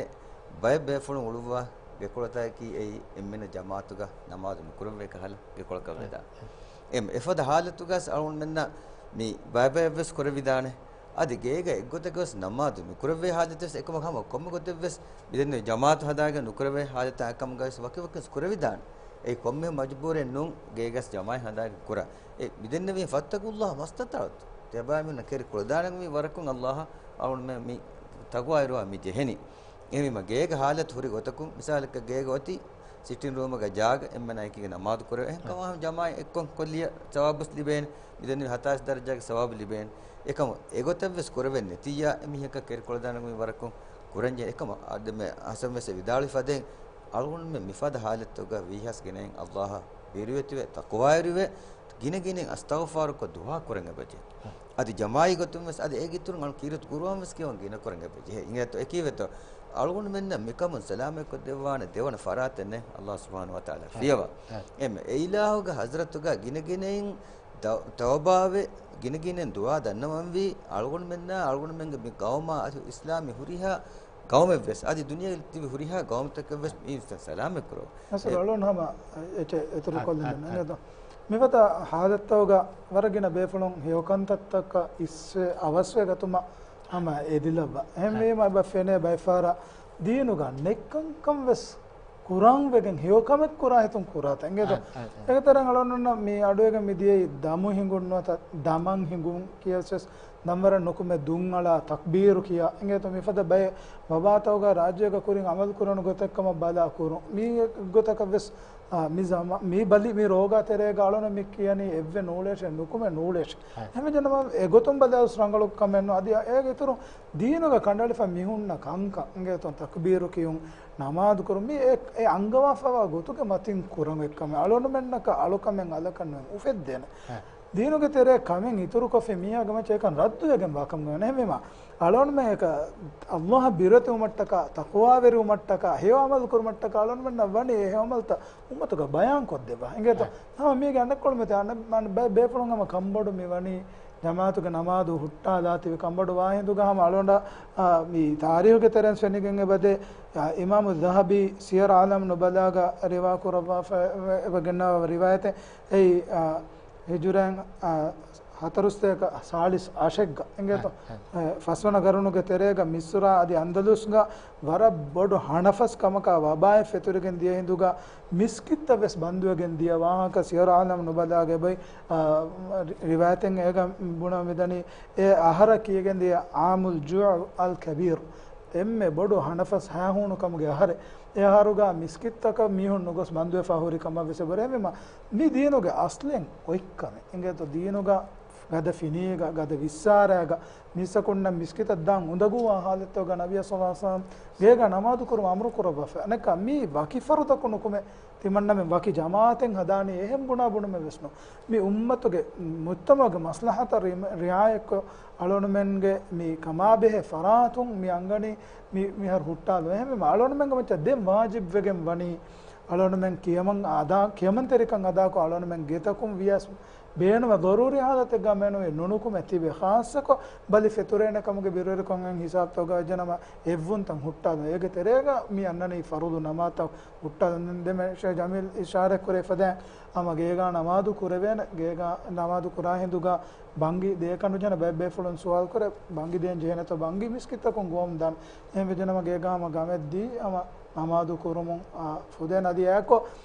ބައެއް ބޭފުޅުން އުޅުއްވާ ގެކޮޅުތަކަކީ އެއީ އެންމެނަށް ޖަމާޢަތުގަ ނަމާދު ނުކުރެއްވޭ ކަހަލަ ގެކޮޅަކަށް ވެދާނެ. އެ، އެފަދަ ހާލަތުގަސް އަޅުގަނޑުމެންނަށް މި ބައިބައިވެސް ކުރެވިދާނެ. އަދި ގޭގަ އެއްގޮތަކަށް ވެސް ނަމާދު ނުކުރެއްވޭ ހާލަތެއް ވެސް އެކަމަކު ހަމަ ކޮންމެ ގޮތެއް ވެސް މިދެންނެވި ޖަމާޢަތު ހަދާގެން ނުކުރެވޭ ހާލަތާ އެކަމުގަ ވެސް ވަކިވަކިވެސް ކުރެވިދާނެ. އެއީ ކޮންމެ މަޖުބޫރެއް ނޫން ގޭގަސް ޖަމާޢަތް ހަދާގެން ކުރާ. އެ މިދެންނެވި فاتقوا الله ما استطعتم. ތިޔަބައިމީހުންނަށް ކެރި ކުޅަދާނަގެން ވީ ވަރަކުން ﷲ އަޅުގަނޑުމެން މި ތަޤްވާވެރިވާ މި ޖެހެނީ. އެހެންވީމަ ގޭގެ ހާލަތު ހުރި ގޮތަކުން، މިސާލަކަށް ގޭގަ އޮތީ ސިޓިން ރޫމުގަ ޖާގަ އެންމެނާ އެކީގަ ނަމާދު ކުރެވޭ. އެހެން ކަމާ ހަމަ ޖަމާޢަތް އެއްކޮށް ކޮށްލިޔަ ސަވާބުސް ލިބޭނެ. މިދެންނެވި ހަތާސް ދަރަޖާގެ ސަވާބު ލިބޭނެ. އެކަމު އެގޮތަށް ވެސް ކުރެވެން ނެތިއްޔާ އެ މީހަކަށް ކެރި ކުޅަދާނަގެން ވީ ވަރަކުން ކުރަންޖެހޭ. އެކަމަ އަދި މެ ހަސަން ވެސް ވިދާޅުވި ފަދައިން އަޅުގަނޑުމެން މިފަދަ ހާލަތުގަ ވީހާސް ގެނައިން ﷲ އަށް ބިރުވެތިވެ ތަޤްވާވެރިވެ ގިނަ ގިނައިން އަސްތަޣުފާރުކޮށް ދުޢާ ކުރަން އެބަޖެހޭ. އަދި ޖަމާޢީ ގޮތުން ވެސް އަދި އޭގެ އިތުރުން އަޅު ކީރިތި ޤުރުއާން ވެސް ކިޔަވަން ގިނަ ކުރަން އެބަޖެހޭ. އިނގޭތޯ އެކީވެތޯ އަޅުގަނޑުމެންނަށް މިކަމުން ސަލާމަތްކޮށްދެއްވާނެ ދެވަނަ ފަރާތެއް ނެތް ﷲ ސުބްޙާނަހޫ ވަތަޢާލާ ފިޔަވާ. އެމެ އެ އިލާހުގެ ޙަޟްރަތުގަ ގިނަ ގިނައިން ތަ-، ތައުބާވެ، ގިނަ ގިނައިން ދުޢާ ދަންނަވަންވީ، އަޅުގަނޑުމެންނާ އަޅުގަނޑުމެންގެ މި ޤައުމާ އަދި އިސްލާމީ ހުރިހާ ޤައުމެއްވެސް، އަދި ދުނިޔޭގަ ތިބި ހުރިހާ ޤައުމުތަކެއްވެސް މި ސަލާމަތް ކުރަން. މަސަލަ އެ އަޅުން ހަމަ އެ-، އެ-، އިތުރު ކޮށްލަން އަ-، އަ-، އަ-، މިފަދަ ހާލަތްތަކުގަ ވަރަށް ގިނަ ބޭފުޅުން ހެޔޮކަންތައްތަކަށް އިސްވެ އަވަސްވެ ގަތުމަށް ހަމަ އެދިލައްވާ. އެހެންވީމަ އެބަ ފެނޭ ބައެއްފަހަރަށް ދީނުގަ ނެތްކަންކަން ވެސް ކުރަން ވެގެން ހެޔޮކަމެއް ކުރާ ހިތުން ކުރާތަ އިނގޭތޯ؟ އަ-، އަ-، އަ-، އޭގެ ތެރެއިން އަޅުގަނޑުމެންނަށް މި އަޑުއިވިގެން މިދިޔައީ ދަމު ހިނގުން ނުވަތަ ދަމަން ހިނގުން ކިޔަސް ވެސް ދަންވަރަށް ނުކުމެ ދުންއަޅާ ތަކްބީރު ކިޔާ އިނގޭތޯ؟ މިފަދަ ބައެއް ވަބާތަކުގަ ރާއްޖޭގަ ކުރިން އަމަލު ކުރަން ގޮތެއް ކަމަށް ބަލާ ކުރުން. މި ގޮތަކަށް ވެސް، އާ، މި ޒަމާ-، މި ބަލި މި ރޯގާ ތެރޭގަ އަޅުނަ މި ކިޔަނީ އެއްވެ ނޫޅޭށޭ ނުކުމެ ނޫޅޭށޭ. އެހެންވެއްޖެނަމަ އެގޮތުން ބަލާ ވެސް ރަނގަޅު ކަމެއް ނޫން. އަދި އޭގެ އިތުރު ދީނުގަ ކަނޑައެޅިފަ މިހުންނަ ކަންކަން އިނގޭތޯ؟ ތަކްބީރު ކިޔުން، ނަމާދު ކުރުން މި އެ، އެ އަންގަވާފަވާ ގޮތުގެ މަތިން ކުރަން އެއްކަމެއް. އަޅުގަނޑުމެންނަކަށް އަޅުކަމެއް އަލަކަށް ނުވެ އުފެއްދޭނެ. ދީނުގެ ތެރޭ ކަމެއް އިތުރުކޮށްފި މީހާގެ މައްޗަށް އެކަން ރައްދުވެގެން ވާކަމުގަ ނުވޭ. އެހެންވީމަ އަޅުގަނޑުމެން އެކަ ﷲ އަށް ބިރުވެތިވުމަށްޓަކާ، ތަޤްވާވެރިވުމަށްޓަކާ، ހެޔޮ ޢަމަލު ކުރުމަށްޓަކާ އަޅުގަނޑުމެންނަށް ވަނީ އެ ހެޔޮ ޢަމަލުތައް އުއްމަތުގަ ބަޔާން ކޮށްދެއްވާ. އިނގޭތޯ؟ ހަމަ މީގެ އަނެއްކޮޅު މެތި އަނެއް ބަ-، ބޭފުޅުން ހަމަ ކަންބޮޑު މި ވަނީ ޖަމާޢަތުގެ ނަމާދު ހުއްޓާލާތިބި ކަންބޮޑު ވާހިނދުގަ ހަމަ އަޅުގަނޑަށް، އާ، މި ތާރީހުގެ ތެރެއިން ފެނިގެން އެބަދޭ، އާ، އިމާމު ޛަހަބީ ސިޔަރު އަޢްލާމް ނުބަލާގަ ރިވާ ކުރައްވާފަ އެބަ ގެންނަވާ ރިވާޔަތެއް. އެއީ، އާ، ހިޖުރައިން، އާ، ހަތަރުސަތޭކަ ސާޅީސް އަށެއްގަ އިނގޭތޯ؟ އެ، ފަސްވަނަ ގަރުނުގެ ތެރޭގަ މިސްރާ އަދި އަންދަލުސްގަ ވަރަށް ބޮޑު ހަނަފަސް ކަމަކާ ވަބާއެއް ފެތުރިގެން ދިޔަ ހިނދުގަ މިސްކިތްތައް ވެސް ބަންދުވެގެން ދިޔަ ވާހަކަ ސިޔަރު އަޢްލާމް ނުބަލާގެ އެބައި، އާ، ރިވާޔަތެއް އޭގަ ބުނަން މިދަނީ އެ އަހަރަށް ކިޔަގެން ދިޔަ ޢާމުލް ޖޫޢު އަލް ކަބީރު. އެންމެ ބޮޑު ހަނަފަސް ހައިހޫނު ކަމުގެ އަހަރެއް. އެ އަހަރުގަ މިސްކިތްތަކަށް މީހުން ނުގޮސް ބަންދުވެފަ ހުރި ކަމަށް ވެސް އެބަ ރޭ. މި ދީނުގެ އަސްލެއް އޮތްކަމެއް. އިނގޭތޯ ދީނުގަ ގަދަ ފިނީގަ، ގަދަ ވިއްސާރައިގަ، މީސްތަކުންނަށް މިސްކިތަށް ދާން އުނދަގޫވާ ހާލަތުގަ ނަބިއްޔާ ޞައްލަﷲ ޢަލައިހި ވަސައްލަމަ ގޭގަ ނަމާދު ކުރުން އަމުރު ކުރައްވާފަ. އަނެއްކާ މީ ވަކި ފަރުދަކު ނުކުމެ، ތިމަންނަމެން ވަކި ޖަމާޢަތެއް ހަދާނީ އެހެން ބުނާ ބުނުމެއް ވެސް ނޫން. މި އުއްމަތުގެ މުޖްތަމަޢުގެ މަސްލަހަތަށް ރި-، ރިޢާޔަތްކޮށް، އަޅުގަނޑުމެންގެ މި ކަމާބެހޭ ފަރާތުން މި އަންގަނީ މި، މިހާރު ހުއްޓާލުން. އެހެންވީމަ އަޅުގަނޑުމެންގެ މައްޗަށް ދެން ވާޖިބްވެގެން ވަނީ، އަޅުގަނޑުމެން ކިޔަމަން އަދާ، ކިޔަމަންތެރިކަން އަދާކޮށް، އަޅުގަނޑުމެން ގެތަކުން ވިޔަސް، ބޭނުމެއް ޟަރޫރީ ޙާލަތެއްގަ މެނުވީ ނުނުކުމެ ތިބެ، ޚާއްޞަކޮށް ބަލި ފެތުރޭނެ ކަމުގެ ބިރުވެރިކޮށް އެން ޙިސާބްތަކުގަ ވެއްޖެނަމަ އެއްވުންތައް ހުއްޓާލުން. އޭގެ ތެރޭގަ މި އަންނަނީ ފަރުޟު ނަމާދުތައް ހުއްޓާލުން. ދެން ދެމެ ޝޭޚް ޖަމީލް އިޝާރަތް ކުރެވިފަދައިން ހަމަ ގޭގަ ނަމާދު ކުރެވޭނެ، ގޭގަ ނަމާދު ކުރާ ހިނދުގަ ބަންގި ދޭކަށް ނުޖެހޭނެ. ބައެއް ބޭފުޅުން ސުވާލު ކުރޭ، ބަންގި ދޭން ޖެހޭނެތޯ، ބަންގި މިސްކިތްތަކުން ގޮވަމުން ދާން. އެހެން ވެއްޖެނަމަ ގޭގަ ހަމަ ގަމެއް ދީ ހަމަ ނަމާދު ކުރުމުން، އާ، ފުދޭނެ. އަދި އެއާއެކު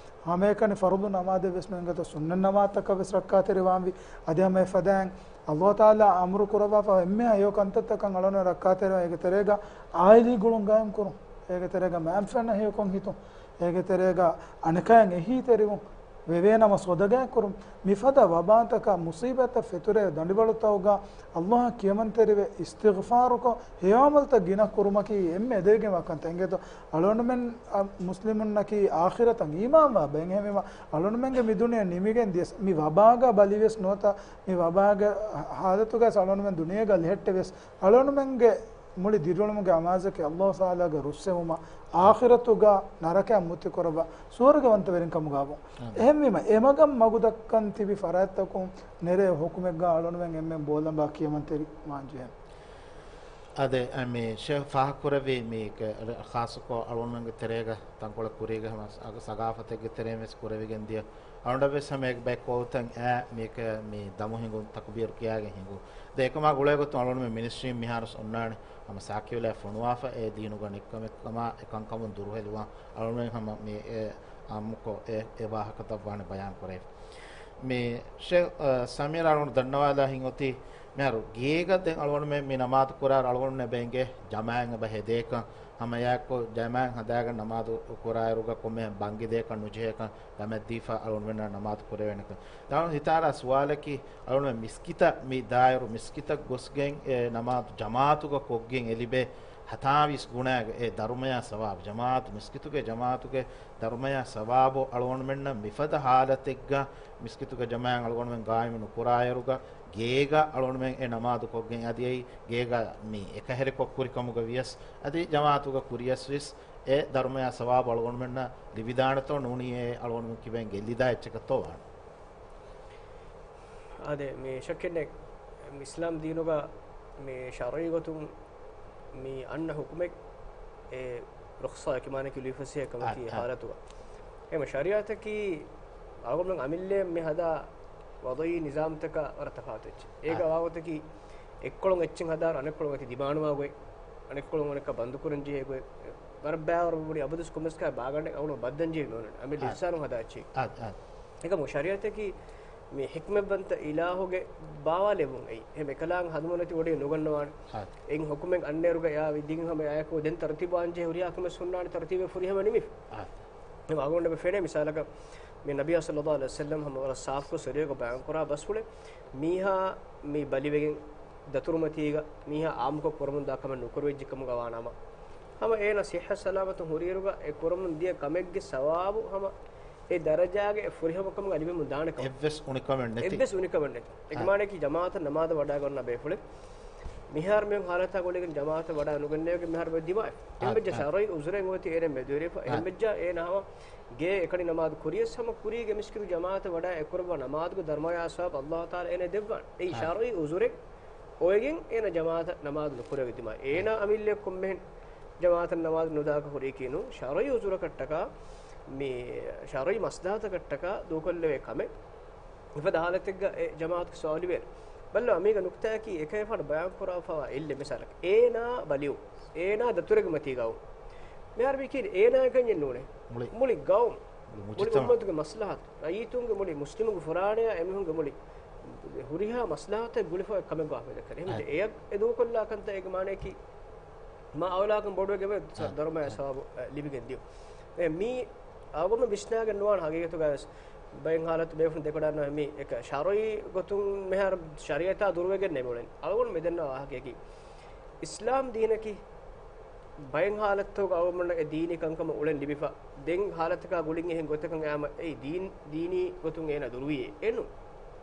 ހަމައެކަނި ފަރުޟު ނަމާދެއް ވެސް ނުއިނގޭތޯ، ސުންނަތް ނަމާދުތަކަށް ވެސް ރައްކާތެރިވާންވީ. އަދި ހަމަ އެފަދައިން ﷲ ތަޢާލާ އަމުރު ކުރައްވާފަ އެންމެހާ ހެޔޮ ކަންތައްތަކަށް އަޅުގަނޑު ރައްކާތެރިވާން. އޭގެ ތެރޭގަ އާއިލީ ގުޅުން ގާއިމް ކުރުން. އޭގެ ތެރޭގަ މައިންބަފައިންނަށް ހެޔޮކޮށް ހިތުން. އޭގެ ތެރޭގަ އަނެކާއަށް އެހީތެރިވުން. ވެވޭނަމަ ޞަދަޤާތް ކުރުން. މިފަދަ ވަބާތަކާ މުޞީބާތައް ފެތުރޭ ދަނޑިވަޅުތަކުގަ ﷲ އަށް ކިޔަމަންތެރިވެ އިސްތިޣްފާރުކޮށް ހެޔޮ ޢަމަލުތައް ގިނަ ކުރުމަކީ އެންމެ އެދެވިގެންވާ ކަންތައް. އިނގޭތޯ އަޅުގަނޑުމެން، އަ، މުސްލިމުންނަކީ އާޚިރަތަށް އީމާންވާ ބައެއް. އެހެންވީމަ އަޅުގަނޑުމެންގެ މި ދުނިޔެ ނިމިގެން ދިޔަސް މި ވަބާގަ ބަލިވެސް ނުވަތަ މި ވަބާގެ ޙާލަތުގަ އަޅުގަނޑުމެން ދުނިޔޭގަ ލިހެއްޓެވިޔަސް އަޅުގަނޑުމެންގެ މުޅި ދިރިއުޅުމުގެ އަމާޒަކީ ﷲ ތަޢާލާގެ ރުއްސެވުމަށް، އާޚިރަތުގަ ނަރަކައިން މުއްތި ކުރައްވާ ސުވަރުގަވަންތަވެރިން ކަމުގަ ވުން. އެހެންވީމަ، އެމަގަށް މަގުދައްކަން ތިބި ފަރާތްތަކުން ނެރޭ ޙުކުމެއްގަ އަޅުގަނޑުމެން އެންމެން ބޯލަނބާ ކިޔަމަންތެރިވާން ޖެހޭނެ. އާދެ، މި ޝޭޚް ފާހަގަކުރެއްވި މީ ކެ-، ޚާއްޞަކޮށް އަޅުގަނޑުމެންގެ ތެރޭގަ ތަންކޮޅެއް ކުރީގެ ހަމަ ސަ-، ސަގާފަތެއްގެ ތެރެއިން ވެސް ކުރެވިގެން ދިޔަ. އަޅުގަނޑަށް ވެސް ހަމަ އެ ބައެއް ކޯލްތައް އާ މީކަ މި ދަމު ހިނގުން ތަކުބީރު ކިޔާގެން ހިނގުން. ދެ އެކަމާ ގުޅޭގޮތުން އަޅުގަނޑުމެން މިނިސްޓްރީން މިހާރު އޮންނާނެ ހަމަ ސާކިޔުލާ ފޮނުވާފަ އެ ދީނުގަ ނެއްކަމެއް ކަމާ އެކަންކަމުން ދުރުހެލިވާން އަޅުގަނޑުމެން ހަމަ މި އެ އާއްމުކޮށް އެ، އެ ވާހަކަތައް ވާނެ ބަޔާން ކުރެވި. މި ޝޭޚް، އަ، ސަމީރާ އަޅުގަނޑު ދަންނަވާލާ ހިނގުތީ މިހާރު ގޭގަ ދެން އަޅުގަނޑުމެން މި ނަމާދު ކުރާއިރު އަޅުގަނޑުމެން ބޭންގޭ ޖަމާޢަތް އެބަ ހެދޭކަން. ހަމައެއާއެކު ޖަމާޢަތް ހަދާގެން ނަމާދު ކުރާއިރުގަ ކޮންމެހެން ބަންގި ދޭކަށް ނުޖެހޭކަން ގަމެއްދީފަ އަޅުގަނޑުމެންނަށް ނަމާދު ކުރެވޭނެކަން. ދާން ހިތާރާ ސުވާލަކީ، އަޅުގަނޑުމެން މިސްކިތަށް މި ދާއިރު މިސްކިތަށް ގޮސްގެން އެ ނަމާދު ޖަމާޢަތުގަ ކޮށްގެން އެ ލިބޭ ހަތާވީސް ގުނައިގެ އެ ދަރުމަޔާ ސަވާބު، ޖަމާޢަތު މިސްކިތުގެ ޖަމާޢަތުގެ ދަރުމަޔާ ސަވާބު އަޅުގަނޑުމެންނަށް މިފަދަ ހާލަތެއްގަ މިސްކިތުގެ ޖަމާޢަތް އަޅުގަނޑުމެން ގާއިމު ނުކުރާއިރުގަ ގޭގަ އަޅުގަނޑުމެން އެ ނަމާދު ކޮށްގެން އަދި އެއީ ގޭގަ މި އެކަހެރިކޮށް ކުރިކަމުގަ ވިޔަސް އަދި ޖަމާޢަތުގަ ކުރިޔަސް ވިޔަސް އެ ދަރުމަޔާ ސަވާބު އަޅުގަނޑުމެންނަށް ލިބިދާނެތޯ ނޫނީ އެ އަޅުގަނޑުމެން ކިބައިން ގެއްލިދާ އެއްޗަކަށްތޯ ވާނެ. އާދެ، މި ޝައްކެއް ނެތް. މި އިސްލާމް ދީނުގަ މި ޝަރުޢީ ގޮތުން މި އަންނަ ޙުކުމެއް އެ ރުޚްޞާ ކިމާނަކީ ލުއިފަސޭހަ ކަމަކީ އާ، އާ. ޙާލަތުގަ. އެހެން ޝަރީޢަތަކީ އަޅުގަނޑުމެން އަމިއްލައަށް މި ހަދާ ވަޟުޢީ ނިޒާމްތަކާ ވަރަށް ތަފާތު އެއްޗެއް. އޭގަ އާ. ވާގޮތަކީ އެއްކޮޅުން އެއްޗެއް ހަދާއިރު އަނެއްކޮޅުން އެތި ދިމާނުވާ ގޮތް، އަނެއްކޮޅުން އަނެއްކާ ބަންދުކުރަން ޖެހޭ ގޮތް، ވަރަށް ބައިވަރު ބުނި އަބަދުސް ކޮންމެސް ކާ ބާގަނޑެއް އަޅުގަނޑު ބައްދަން ޖެހި މިއޮންނަން. އަމިއްލަ އާ. އިންސާނުން ހަދާ އެއްޗެއް. އާ، އާ. އެކަމު ޝަރީޢަތަކީ މި ޙިކްމަތްވަންތަ އިލާހުގެ ބާވާލެވުން އެއީ. އެހެން އެކަލާނގެ ހަނދުމަން ނެތި ވޮޑި ނުގަންނަވާނެ. އާ. އެއިން ޙުކުމެއް އަންނައިރުގަ އެއާ ވިދިގެން ހަމަ އެއާއެކު ދެން ތަރުތީބު ވާން ޖެހޭ ހުރިހާ ކަމެއް ހުންނާނެ ތަރުތީބެއް ފުރިހަމަ ނިމިފަ. އާ. އެހެން އަޅުގަނޑަށް އެބަ ފެނޭ މިސާލަކަށް މި ނަބިއްޔާ ޞައްލައްލާހު ޢަލައިހި ވަސައްލަމް ހަމަ ވަރަށް ސާފުކޮށް ސަރީޙުކޮށް ބަޔާންކުރާ ބަސްފުޅެއް މީހާ މި ބަލިވެގެން ދަތުރުމަތީގަ މީހާ އާއްމުކޮށް ކުރަމުންދާ ކަމެއް ނުކުރެވިއްޖެ ކަމުގަ ވާނަމަ، ހަމަ އޭނަ ޞިއްޙަތް ސަލާމަތުން ހުރިއިރުގަ އެ ކުރަމުން ދިޔަ ކަމެއްގެ ސަވާބު ހަމަ އެ ދަރަޖާގެ ފުރިހަމަކަމުގަ ލިބެމުން ދާނެ ކަމަށް. އެއްވެސް އުނިކަމެއް ނެތި. އެއްވެސް އުނިކަމެއް ނެތި. އެ އާ. މާނައަކީ ޖަމާޢަތަށް ނަމާދަށް ވަޑައިގަންނަ ބޭފުޅެއް މިހާރު މިހެން ޙާލަތާ ގުޅިގެން ޖަމާޢަތަށް ވަޑައި ނުގެންނެވިގެން މިހާރު ދިމާވި. އާ، އެހެންވެއްޖެ އާ. ޝަރުޢީ ޢުޛުރެއް އޮތީ އޭނަ މެދުވެރިވެފަ. އާ. އެހެންވެއްޖެ އޭނަ ހަމަ ގޭ އެކަނި ނަމާދު ކުރިޔަސް ހަމަ ކުރީގެ މިސްކިތު ޖަމާޢަތަށް ވަޑައި އެކުރައްވާ ނަމާދުގެ ދަރުމަޔާ ސަވާބު ﷲ ތަޢާލާ އޭނަ ދެއްވާނެ. އެއީ އާ. ޝަރުޢީ ޢުޛުރެއް އޮވެގެން އޭނަ ޖަމާޢަތަށް ނަމާދު ނުކުރެވި ދިމާ. އާ. އޭނަ އަމިއްލައަށް ކޮންމެހެން ޖަމާޢަތަށް ނަމާދު ނުދާކަށް ހުރީކީ ނޫން. ޝަރުޢީ ޢުޛުރަކަށްޓަކާ މި ޝަރުޢީ މަސްލަހަތަކަށްޓަކާ ދޫކޮށްލެވޭ ކަމެއް. މިފަދަ ޙާލަތެއްގަ އެ ޖަމާޢަތުގެ ސުވާލު ވޭނެ. ބައްލަ އަމީގަ ނުކުތާއަކީ އެކައިފާނު ބަޔާން ކުރާފަވާ އެއްލެ މިސާލަކަށް. އޭނާ ބަލިވު. އޭނާ ދަތުރެއްގެ މަތީގަ ވު. މިހާރު މިކީ އޭނާއަކަށް ނޫނޭ. މުޅި. މުޅި ގައުމު. މުޅި މުޅި މުޖުތަމަޢު. އުއްމަތުގެ މަސްލަހަތު. ރައްޔިތުންގެ މުޅި މުސްލިމުގެ ފުރާނަޔާ އެމީހުންގެ މުޅި ހުރިހާ މަސްލަހަތެއް ގުޅިފަ ކަމެއް ގާފައިދަކަރޭ. އެހެން އެ. އެއަށް އެ ދޫކޮށްލާ ކަންތައް އޭގެ މާނައަކީ މާ އައުލާކަން ބޮޑުވެގެން އެ. ދަރުމަޔާ ސަވާބު، އެ، ލިބިގެން ދިޔު. އެ، މީ އަޅުގަނޑު ވިސްނާގެން ނުވާނެ ހަގީގަތުގައި ވެސް. ބައެއް ހާލަތު ބޭފުޅުން ދެކޮޑާން މި އެކަ ޝަރުޢީ ގޮތުން މިހާރު ޝަރީޢަތާ ދުރުވެގެން ނެމެ އުޅެން. އަޅުގަނޑު މި ދެންނަ ވާހަކަޔަކީ އިސްލާމް ދީނަކީ ބައެއް ހާލަތުގަ އަޅުގަނޑު އެ ދީނީ ކަންކަމަށް އުޅެން ލިބިފަ. ދެން ހާލަތަކާ ގުޅިން އެހެން ގޮތަކަށް އައިމަ އެއީ ދީން، ދީނީ ގޮތުން އޭނަ ދުރުވިއޭ. އެނު.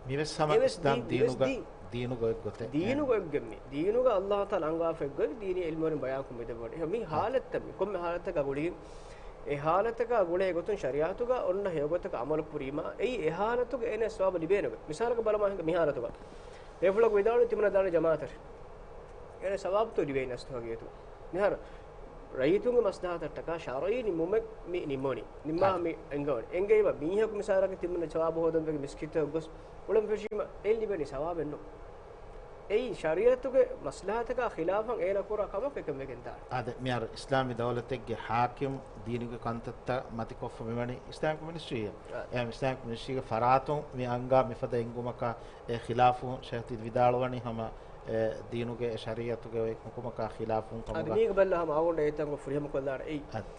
މިވެސް ހަމަ އެވެސް އިސްލާމް ދީން، މިވެސް ދީނުގަ، ދީން. ދީނުގަ އޮތް ގޮތެއް. ދީނުގަ އޮތް ގޮތް މި. ދީނުގަ ﷲ ތަޢާލާ އަންގާފަ އޮތް ގޮތް ދީނީ ޢިލްމުވެރިން ބަޔާންކޮށް މިދެއްވަނީ. މި ހާލަތްތައް މި ކޮންމެ ހާލަތަކާ ގުޅިގެން އެ ހާލަތަކާ ގުޅޭ ގޮތުން ޝަރީޢަތުގަ އޮންނަ ހެޔޮގޮތަކަށް ޢަމަލު ކުރީމާ، އެއީ އެ ހާލަތުގަ އޭނަ ސަވާބު ލިބޭނެ ގޮތް. މިސާލަކަށް ބަލަމާ ހިނގާ މި ހާލަތުގަ ބޭފުޅަކު ވިދާޅުވި ތިމަންނަ ދާނެ ޖަމާޢަތަށް. އޭނަ ސަވާބުތޯ ލިބޭ ނަސްތު ހަގީގަތު. މިހާރު ރައްޔިތުންގެ މަސްލަހަތަށްޓަކާ ޝަރުޢީ ނިންމުމެއް މި ނިންމުނީ. ނިންމާ ހަ. މި އެނގަވަނީ. އެނގެވި މީހަކު މިސާލަކަށް ތިމަންނަ ސަވާބު ހޯދަން ވެގެން މިސްކިތަށް ގޮސް އުޅެން ފެށީމަ އެ ލިބެނީ ސަވާބެއް ނޫން. އެއީ ޝަރީޢަތުގެ މަސްލަހަތަކާ ޚިލާފަށް އޭނަ ކުރާ ކަމަކަށް އެކަން ވެގެން ދާނެ. އާދެ، މިހާރު އިސްލާމީ ދައުލަތެއްގެ ޙާކިމް ދީނުގެ ކަންތައްތައް މަތިކޮށްފަ މިވަނީ އިސްލާމިކް މިނިސްޓްރީއެއް. އާ. އެ އިސްލާމިކް މިނިސްޓްރީގެ ފަރާތުން މި އަންގާ މިފަދަ އެންގުމަކާ އެ ޚިލާފު ޝޭޚް ތި ވިދާޅުވަނީ ހަމަ އެ ދީނުގެ އެ ޝަރީޢަތުގެ އޮތް ޙުކުމަކާ ޚިލާފުން އަދި ކަމުގަ. މީގެ ބައްލަ ހަމަ އަޅުގަނޑު އެތަން ފުރިހަމަ ކޮށްލާނެ އެއީ. އަދި.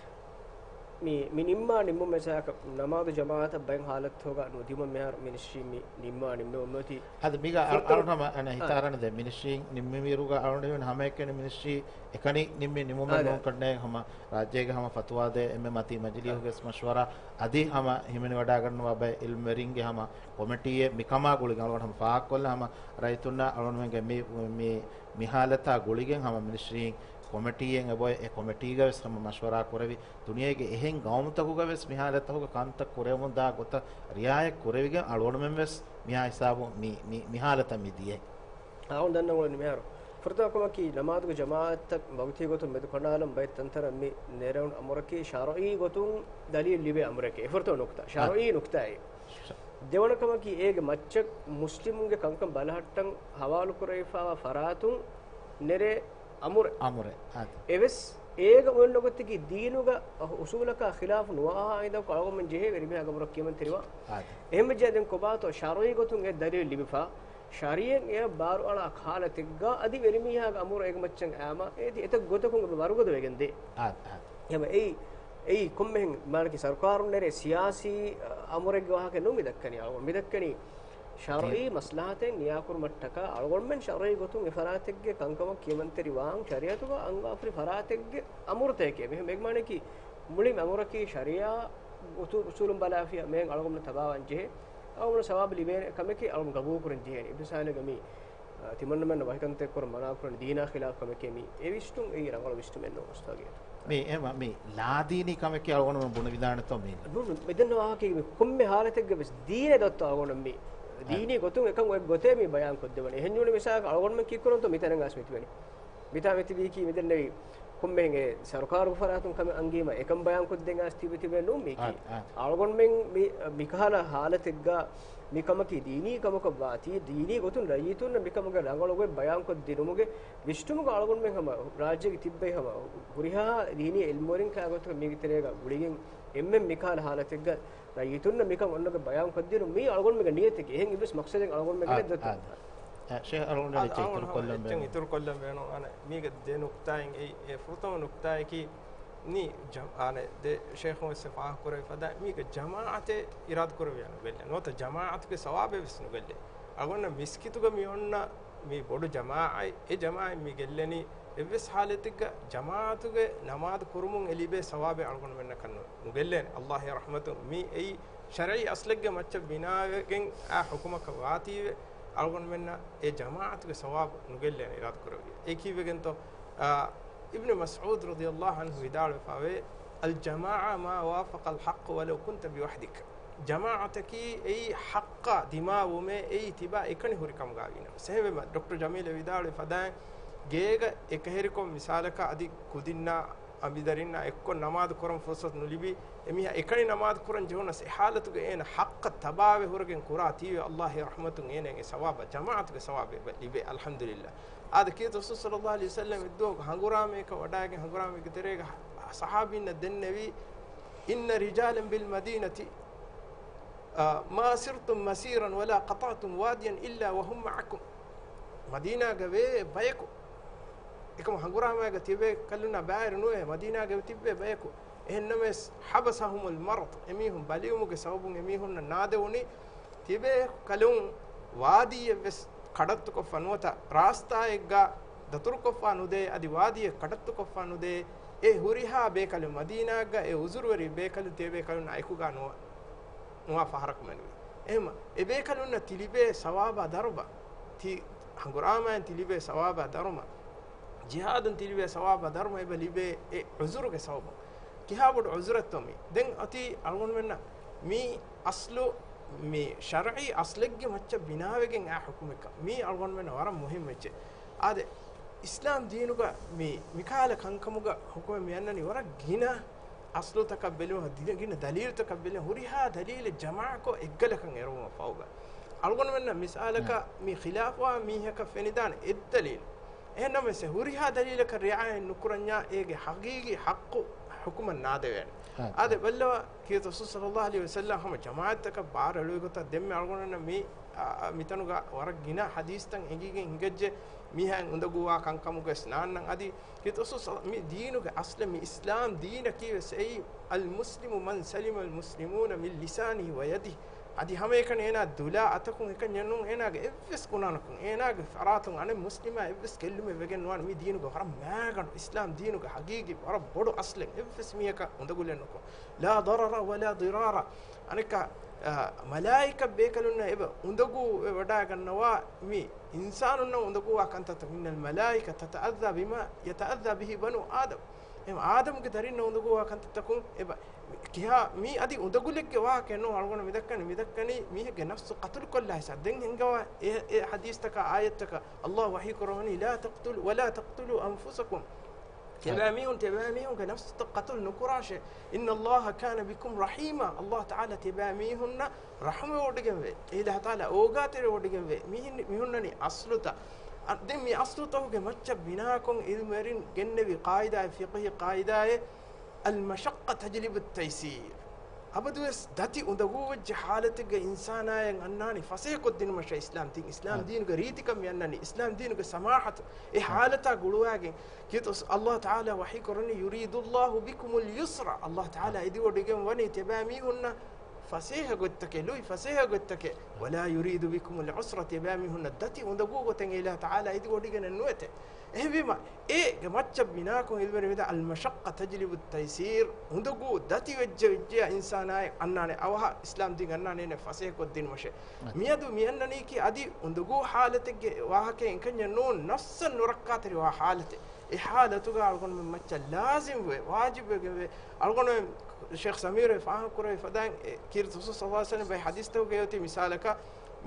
މި، މި ނިންމާ ނިންމުމެއް ސާކަ ނަމާދު ޖަމާޢަތަށް ބައެއް ހާލަތުގަ ނުދިމުން މިހާރު މިނިސްޓްރީ މި ނިންމާ ނިންމެވުމަތީ. އަދި މީގަ އަޅު-، ފުރަތަމަ އަޅުގަނޑު ހަމަ އަނެ ހިތާރަނެ ދެ މިނިސްޓްރީ ނިންމިވިއިރުގަ އަޅުގަނޑު ހަމައެކަނި މިނިސްޓްރީ އެކަނި ނިންމި ނިންމުމެއް އާދެ. ނޫން ކަންނޭ ހަމަ ރާއްޖޭގެ ހަމަ ފަތުވާދޭ އެންމެ މަތީ މަޖިލީހުގެ މަޝްވަރާ އަދި ހަމަ ހިމެނިވަޑައިގަންނަވާ ބައެއް ޢިލްމުވެރިންގެ ހަމަ ކޮމިޓީއެއް މިކަމާ ގުޅިގެން އަޅުގަނޑު ހަމަ ފާހަގަކޮށްލާ ހަމަ ރައްޔިތުންނާ އަޅުގަނޑުމެންގެ މި، މި، މި ހާލަތާ ގުޅިގެން ހަމަ މިނިސްޓްރީން ކޮމިޓީއެއް އެބޮތް އެ ކޮމިޓީގަ ވެސް ހަމަ މަޝްވަރާ ކުރެވި، ދުނިޔޭގެ އެހެން ގައުމުތަކުގަ ވެސް މި ހާލަތްތަކުގަ ކަންތައް ކުރެވެމުން ދާ ގޮތަށް ރިއާޔަތް ކުރެވިގެން އަޅުގަނޑުމެން ވެސް މިހާ ހިސާބުން މި، މި، މި ހާލަތަށް މި ދިޔައީ. އަޅުގަނޑު ދަންނަވަނީ މިހާރު ފުރަތަމަ ކަމަކީ ނަމާދުގެ ޖަމާޢަތްތައް ވަގުތީ ގޮތުން މެދު ކަނޑާލަން ބައެއް ތަންތަނަށް މި ނެރެވުނު އަމުރަކީ ޝަރުޢީ ގޮތުން ދަލީލު ލިބޭ އަމުރެކޭ. އެ ފުރަތަމަ ނުކުތާ. އަ. ޝަރުޢީ ނުކުތާއެއް. ދެވަނަ ކަމަކީ އޭގެ މައްޗަށް މުސްލިމުންގެ ކަންކަން ބަލަހައްޓަން ހަވާލު ކުރެވިފައިވާ ފަރާތުން ނެރޭ އަމުރެއް. އަމުރެއް. އާދެ. އެވެސް އޭގަ އޮންނަ ގޮތަކީ ދީނުގަ އުސޫލަކާ ޚިލާފު ނުވާހާ އިނދަކު އަޅުގަނޑުމެން ޖެހޭ ވެރިމީހާގެ އަމުރަށް ކިޔަމަންތެރިވާން. އާދެ. އެހެންވެއްޖެ ދެން ކޮބާތޯ ޝަރުޢީ ގޮތުން އެ ދަލީލު ލިބިފަ ޝަރީޢަތް އެއަށް ބާރުއަޅާ ހާލަތެއްގަ އަދި ވެރިމީހާގެ އަމުރު އޭގެ މައްޗަށް އައީމަ އޭތި އެތައް ގޮތަކުން އެބަ ވަރުގަދަ ވެގެން ދޭ. އާދެ، އާދެ. އެހެން އެއީ، އެއީ ކޮންމެހެން މާނަކީ ސަރުކާރުން ނެރޭ ސިޔާސީ އަމުރެއްގެ ވާހަކަ ނޫން މި ދައްކަނީ. އަޅުގަނޑު މި ދައްކަނީ ޝަރުޢީ މަސްލަހަތެއް ނިޔާކުރުމަށްޓަކާ އަޅުގަނޑުމެން ޝަރުޢީ ގޮތުން އެ ފަރާތެއްގެ ކަންކަމަށް ކިޔަމަންތެރި ވާން ޝަރީޢަތުގަ އަންގާފަރި ފަރާތެއްގެ އަމުރުތަކެކޭ. މި، މި މާނަކީ މުޅި އަމުރަކީ ޝަރީޢާ އުސޫ-، އުސޫލުން ބަލާފިޔާ މިއަން އަޅުގަނޑު ތަބާވާން ޖެހޭ. އަޅުގަނޑު ސަވާބު ލިބޭނެ ކަމެކޭ އަޅުގަނޑު ގަބޫލުކުރަން ޖެހޭނެ. މިސާލެއްގަ މި، އަ، ތިމަންނަމެންނަށް ވަކިކަންތައް ކުރަން މަނާކުރަނީ ދީނާ ޚިލާފު ކަމެކޭ މި. އެ ވިސްނުން އެއީ ރަނގަޅު ވިސްނުމެއް ނޫން އުސްތާޛޭ. މި އެ މަ-، މި ލާދީނީ ކަމެކޭ އަޅުގަނޑުމެން ބުނެވިދާނެތޯ މީނަ؟ ނޫން، ނޫން. މިދެންނެވި ވާހަކައީ މި ކޮންމެ ހާލަތެއްގަ ވެސް ދީނެއް ދޮއްތޯ އަޅުގަނޑު މި އަ. ދީނީ ގޮތުން އެކަން އޮތް ގޮތޭ މި ބަޔާން ކޮށްދެވަނީ. އެހެން ނޫނީ މިސާލަކަށް އަޅުގަނޑުމެން ކީއްކުރަންތޯ މިތަނަށް އައިސް މިތިބެނީ. މިތާ މިތިބީކީ މިދެންނެވި ކޮންމެހެން އެ ސަރުކާރުގެ ފަރާތުން ކަމެއް އަންގީމަ އެކަން ބަޔާން ކޮށްދޭން އައިސް ތިބި ތިބެ ނޫން މީކީ. އާ، އާ. އަޅުގަނޑުމެން މި، މިކަހަލަ ހާލަތެއްގަ މި ކަމަކީ ދީނީ ކަމަކަށް ވާތީ، ދީނީ ގޮތުން ރައްޔިތުންނަށް މި ކަމުގެ ރަނގަޅު ގޮތް ބަޔާން ކޮށްދިނުމުގެ ވިސްނުމުގަ އަޅުގަނޑުމެން ހަމަ ރާއްޖޭގެ ތިއްބެވި ހަމަ ހުރިހާ ދީނީ އިލްމުވެރިން ކާ ގޮތަކަށް މީގެ ތެރޭގަ ގުޅިގެން އެންމެން މިކަހަލަ ހާލަތެއްގަ ރައްޔިތުންނަށް މިކަން އޮންނަގެ ބަޔާން ކޮށްދިނުން މީ އަޅުގަނޑުމެންގެ ނިޔަތެކޭ. އެހެން އިބްލީސް މަޤްޞަދެއް އަޅުގަނޑުމެންގެ އާ، ނެއްދޮތު. އާ. އެ، ޝޭޚް އަޅުގަނޑު އަދި އެއްޗެއް އަޅުގަނޑު އިތުރު ކޮށްލަން އެއްޗެއް ވޭނު. އިތުރު ކޮށްލަން ވޭނު. އަނެ، މީގެ ދެ ނުކްތާއިން އެއީ، އެ ފުރަތަމަ ނުކްތާއަކީ، ނީ ޖަމް-، އަނެ، ދެ ޝޭޚުން ވެސް ފާހަގަކުރެވި ފަދަ، މީގެ ޖަމާޢަތެއް އިރާދަކުރެވިޔާ ނުގެއްލޭ. ނުވަތަ ޖަމާޢަތުގެ ސަވާބެއް ވެސް ނުގެއްލޭ. އަޅުގަނޑަށް މިސްކިތުގަ މި އޮންނަ މި ބޮޑު ޖަމާޢަތް، އެ ޖަމާޢަތް މި ގެއްލެނީ އެއްވެސް ހާލަތެއްގަ ޖަމާޢަތުގެ ނަމާދު ކުރުމުން އެ ލިބޭ ސަވާބެއް އަޅުގަނޑުމެންނަކަށް ނު-، ނުގެއްލޭނެ. ﷲ ރަޙްމަތުން މި އެއީ ޝަރްޢީ އަސްލެއްގެ މައްޗަށް ބިނާވެގެން އާ ޙުކުމަކަށް ވާތީވެ، އަޅުގަނޑުމެންނަށް އެ ޖަމާޢަތުގެ ސަވާބު ނުގެއްލޭނެ އިރާދަކުރެވި. އެ ކީއްވެގެންތޯ؟ އާ، އިބްނު މަސްޢޫދު ރަޟިޔަﷲ ޢަންހު ވިދާޅުވެފަވޭ، الجماعة ما وافق الحق ولو كنت بوحدك. ޖަމާޢަތަކީ އެއީ ޙައްޤާ ދިމާވުމޭ، އެއީ ތިބާ އެކަނި ހުރި ކަމުގަ ވީނަމަ. އެހެންވީމަ، ޑޮކްޓަރ ޖަމީލް ވިދާޅުވި ފަދައިން، ގޭގަ އެކަހެރިކޮށް މިސާލަކަށް އަދި ކުދިންނާ އަނބިދަރިންނާ އެއްކޮށް ނަމާދު ކުރަން ފުރުޞަތު ނުލިބި، އެމީހާ އެކަނި ނަމާދު ކުރަން ޖެހުނަސް، އެ ޙާލަތުގަ އޭނަ ޙައްޤަށް ތަބާވެ ހުރެގެން ކުރާތީވެ، ﷲ ރަޙްމަތުން އޭނައަށް އެ ސަވާބަށް ޖަމާޢަތުގެ ސަވާބެއް ލިބޭ. އަލްޙަމްދުލިއްލާ. އާދެ، ކީރިތި ރަސޫލު ޞައްލަﷲ ޢަލައިހި ވަސައްލަމް އެއްދުވަހު ހަނގުރާމަޔަކަށް ވަޑައިގެން ހަނގުރާމައިގެ ތެރޭގަ ޞަޙާބީންނަށް ދެންނެވީ، إن رجالا بالمدينة، آه، ما سرتم مسيرا ولا قطعتم واديا إلا وهم معكم. މަދީނާގަ ވޭ ބަޔަކު، އެކަމަ ހަނގުރާމައިގަ ތިބޭ ކަލުންނާ ބައިވެރި ނުވޭ، މަދީނާގަ ތިއްބޭ ބަޔަކު. އެހެންނަމަވެސް، حبسهم المرض، އެމީހުން ބަލިވުމުގެ ސަބަބުން އެމީހުންނަށް ނާދެވުނީ، ތިބޭ ކަލުން ވާދީއެއްވެސް ކަޑައްތުކޮށްފަ ނުވަތަ ރާސްތާއެއްގަ ދަތުރުކޮށްފަ ނުދޭ، އަދި ވާދީއެއް ކަޑައްތުކޮށްފަ ނުދޭ. އެ ހުރިހާ ބޭކަލުން މަދީނާއަށްގަ އެ އުޒުރުވެރި ބޭކަލުން ތިޔަބޭކަލުންނާ އެކުގަ ނުވާ، ނުވާ ފަހަރަކު މެނުވީ. އެހެންމަ، އެ ބޭކަލުންނަށް ތިލިބޭ ސަވާބާ ދަރުމަ، ތި ހަނގުރާމައިން ތިލިބޭ ސަވާބާ ދަރުމަ، ޖިހާދުން ތިލިބޭ ސަވާބާ ދަރުމަ އެބަ ލިބޭ އެ އުޒުރުގެ ސަބަބުން. ކިހާ ބޮޑު ޢުޛުރެއްތޯ މީ؟ ދެން އޮތީ އަޅުގަނޑުމެންނަށް މީ އަސްލު، މި ޝަރްޢީ އަސްލެއްގެ މައްޗަށް ބިނާވެގެން އާ ޙުކުމެއްކަން. މީ އަޅުގަނޑުމެންނަށް ވަރަށް މުހިއްމު އެއްޗެއް. އާދެ، އިސްލާމް ދީނުގަ މި، މިކަހަލަ ކަންކަމުގަ ޙުކުމެއް މި އަންނަނީ ވަރަށް ގިނަ އަސްލުތަކަށް ބެލުމަށް، ދި-، ގިނަ ދަލީލުތަކަށް ބެލުމަށް، ހުރިހާ ދަލީލެއް ޖަމާކޮށް އެއްގަލަކަށް އެރުވުމަށް ފަހުގަ، އަޅުގަނޑުމެންނަށް މިސާލަކަށް މި ޚިލާފުވާ މީހަކަށް ފެނިދާނެ އެއްދަލީލު. އެހެންނަމަވެސް، ހުރިހާ ދަލީލަކަށް ރިޢާޔަތް ނުކުރަންޏާ އޭގެ ޙަޤީޤީ ޙައްޤު ޙުކުމަށް ނާދެވޭނެ. އާދެ، ބައްލަވާ، ކީރިތި ރަސޫލު ޞައްލަﷲ ޢަލައިހި ވަސައްލަމް ހަމަ ޖަމާޢަތްތަކަށް ބާރު އެޅުވި ގޮތަށް ދެންމެ އަޅުގަނޑުމެންނަށް މި، އާ، މިތަނުގަ ވަރަށް ގިނަ ޙަދީޘްތައް އެނގިގެން ހިނގައްޖެ، މީހާއިން އުނދަގޫވާ ކަންކަމުގަވެސް ނާންނަން. އަދި ކީރިތި ރަސޫލު ޞައްލަ-، މި ދީނުގެ އަސްލެއް، މި އިސްލާމް ދީނަކީވެސް އެއީ، الْمُسْلِمُ مَنْ سَلِمَ الْمُسْلِمُونَ مِنْ لِسَانِهِ وَيَدِهِ. އަދި ހަމައެކަނި އޭނާ ދުލާ އަތަކުން އެކަންޏެއް ނޫން، އޭނާގެ އެއްވެސް ކުނާނަކުން، އޭނާގެ ފަރާތުން އަނެއް މުސްލިމާ އެއްވެސް ގެއްލުމެއް ވެގެން ނުވާނެ. މި ދީނުގެ ވަރަށް މާގަނޑު، އިސްލާމް ދީނުގެ ޙަޤީޤީ ވަރަށް ބޮޑު އަސްލެއް. އެއްވެސް މީހަކަށް އުނދަގުލެއް ނުކޮށް. لَا ضَرَرَ وَلَا ضِرَارَ. އަނެއްކާ، އަ، މަލާއިކަ ބޭކަލުންނަށް އެބަ އުނދަގޫ ވެވަޑައިގަންނަވާ މި އިންސާނުންނަށް އުނދަގޫވާ ކަންތައްތައް. إِنَّ الْمَلَائِكَةَ تَتَأَذَّى بِمَا يَتَأَذَّى بِهِ بَنُو آدَمَ. އެހެން އާދަމްގެ ދަރިންނަށް އުނދަގޫވާ ކަންތައްތަކުން އެބަ ކިހާ މީ އަދި އުނދަގުލެއްގެ ވާހަކައެއް ނޫން. އަޅުގަނޑު މިދައްކަނީ، މިދައްކަނީ މީހެއްގެ ނަފްސު ޤަތުލުކޮށްލާ ހިސާބު. ދެން ހިނގަވާ އެ، އެ ޙަދީޘްތަކާ އާޔަތްތަކާ ﷲ ވަޙީ ކުރައްވަނީ، لَا تَقْتُلُوا، وَلَا تَقْتُلُوا أَنْفُسَكُمْ. ތިބާމީހުން، ތިބާމީހުންގެ ނަފްސުތައް ޤަތުލު ނުކުރާށޭ. إِنَّ اللَّهَ كَانَ بِكُمْ رَحِيمًا. ﷲ ތަޢާލާ ތިބާމީހުންނަށް ރަޙުމަތް ވޮޑިގެންވޭ. އެ އިލާހު ތަޢާލާ އޯގާތެރި ވޮޑިގެންވޭ. މިހިން-، މިހުންނަނީ އަސްލުތައް. އަ، ދެން މި އަސްލުތަކުގެ މައްޗަށް ބިނާކޮށް ޢިލްމުވެރިން ގެންނެވި ޤާޢިދާއެއް، ފިޤުހީ ޤާޢިދާއެއް، الْمَشَقَّةُ تَجْلِبُ التَّيْسِيرَ. އަބަދުވެސް ދަތި އުނދަގޫވެއްޖެ ޙާލަތެއްގަ އިންސާނާއަށް އަންނާނީ ފަސޭހަކޮށްދިނުމަށޭ. އިސްލާމް ދީން، އިސްލާމް ދީނުގެ ރީތިކަން މި އަންނަނީ. އިސްލާމް ދީނުގެ ސަމާޙަތު، އެ ޙާލަތާ ގުޅުވާގެން ކީރިތި ރަސޫލު ﷲ ތަޢާލާ ވަޙީ ކުރަނީ، يُرِيدُ اللَّهُ بِكُمُ الْيُسْرَ. ﷲ ތަޢާލާ އިދިވޮޑިގެން ވަނީ ތިބާމީހުންނަށް ފަސޭހަ ގޮތްތަކެއް، ލުއި ފަސޭހަ ގޮތްތަކެއް. وَلَا يُرِيدُ بِكُمُ الْعُسْرَ، ތިބާމީހުންނަށް ދަތި އުނދަގޫ ގޮތެއް އެ އިލާހު ތަޢާލާ އިދިވޮޑިގެނެއް ނުވެތެ. އެހެންވީމަ، އޭގެ މައްޗަށް ބިނާކޮށް ޢިލްމުވެރިން ވިދާ، الْمَشَقَّةُ تَجْلِبُ التَّيْسِيرَ، އުނދަގޫ ދަތިވެއްޖެ ވެއްޖެޔާ އިންސާނާއަށް އަންނާނެ، އަވަހަށް އިސްލާމް ދީން އަންނާނެ ފަސޭހަކޮށްދިނުމަށޭ. މިއަދު މިއަންނަނީކީ އަދި އުނދަގޫ ޙާލަތެއްގެ ވާހަކައެއް އެކަންޏެއް ނޫން، ނަފްސަށް ނުރައްކާތެރިވާ ޙާލަތެއް. އެ ޙާލަތުގަ އަޅުގަނޑުމެން މައްޗަށް ލާޒިމްވެ، ވާޖިބްވެގެންވެ، އަޅުގަނޑުމެން ޝޭޚް ސަމީރު ފާހަގަކުރެއްވި ފަދައިން، އެ، ކީރިތި ރަސޫލު ޞައްލަﷲ ޢަލައިހި ވަސައްލަމް ބައެއް ޙަދީޘްތަކުގައި އޮތީ މިސާލަކަށް،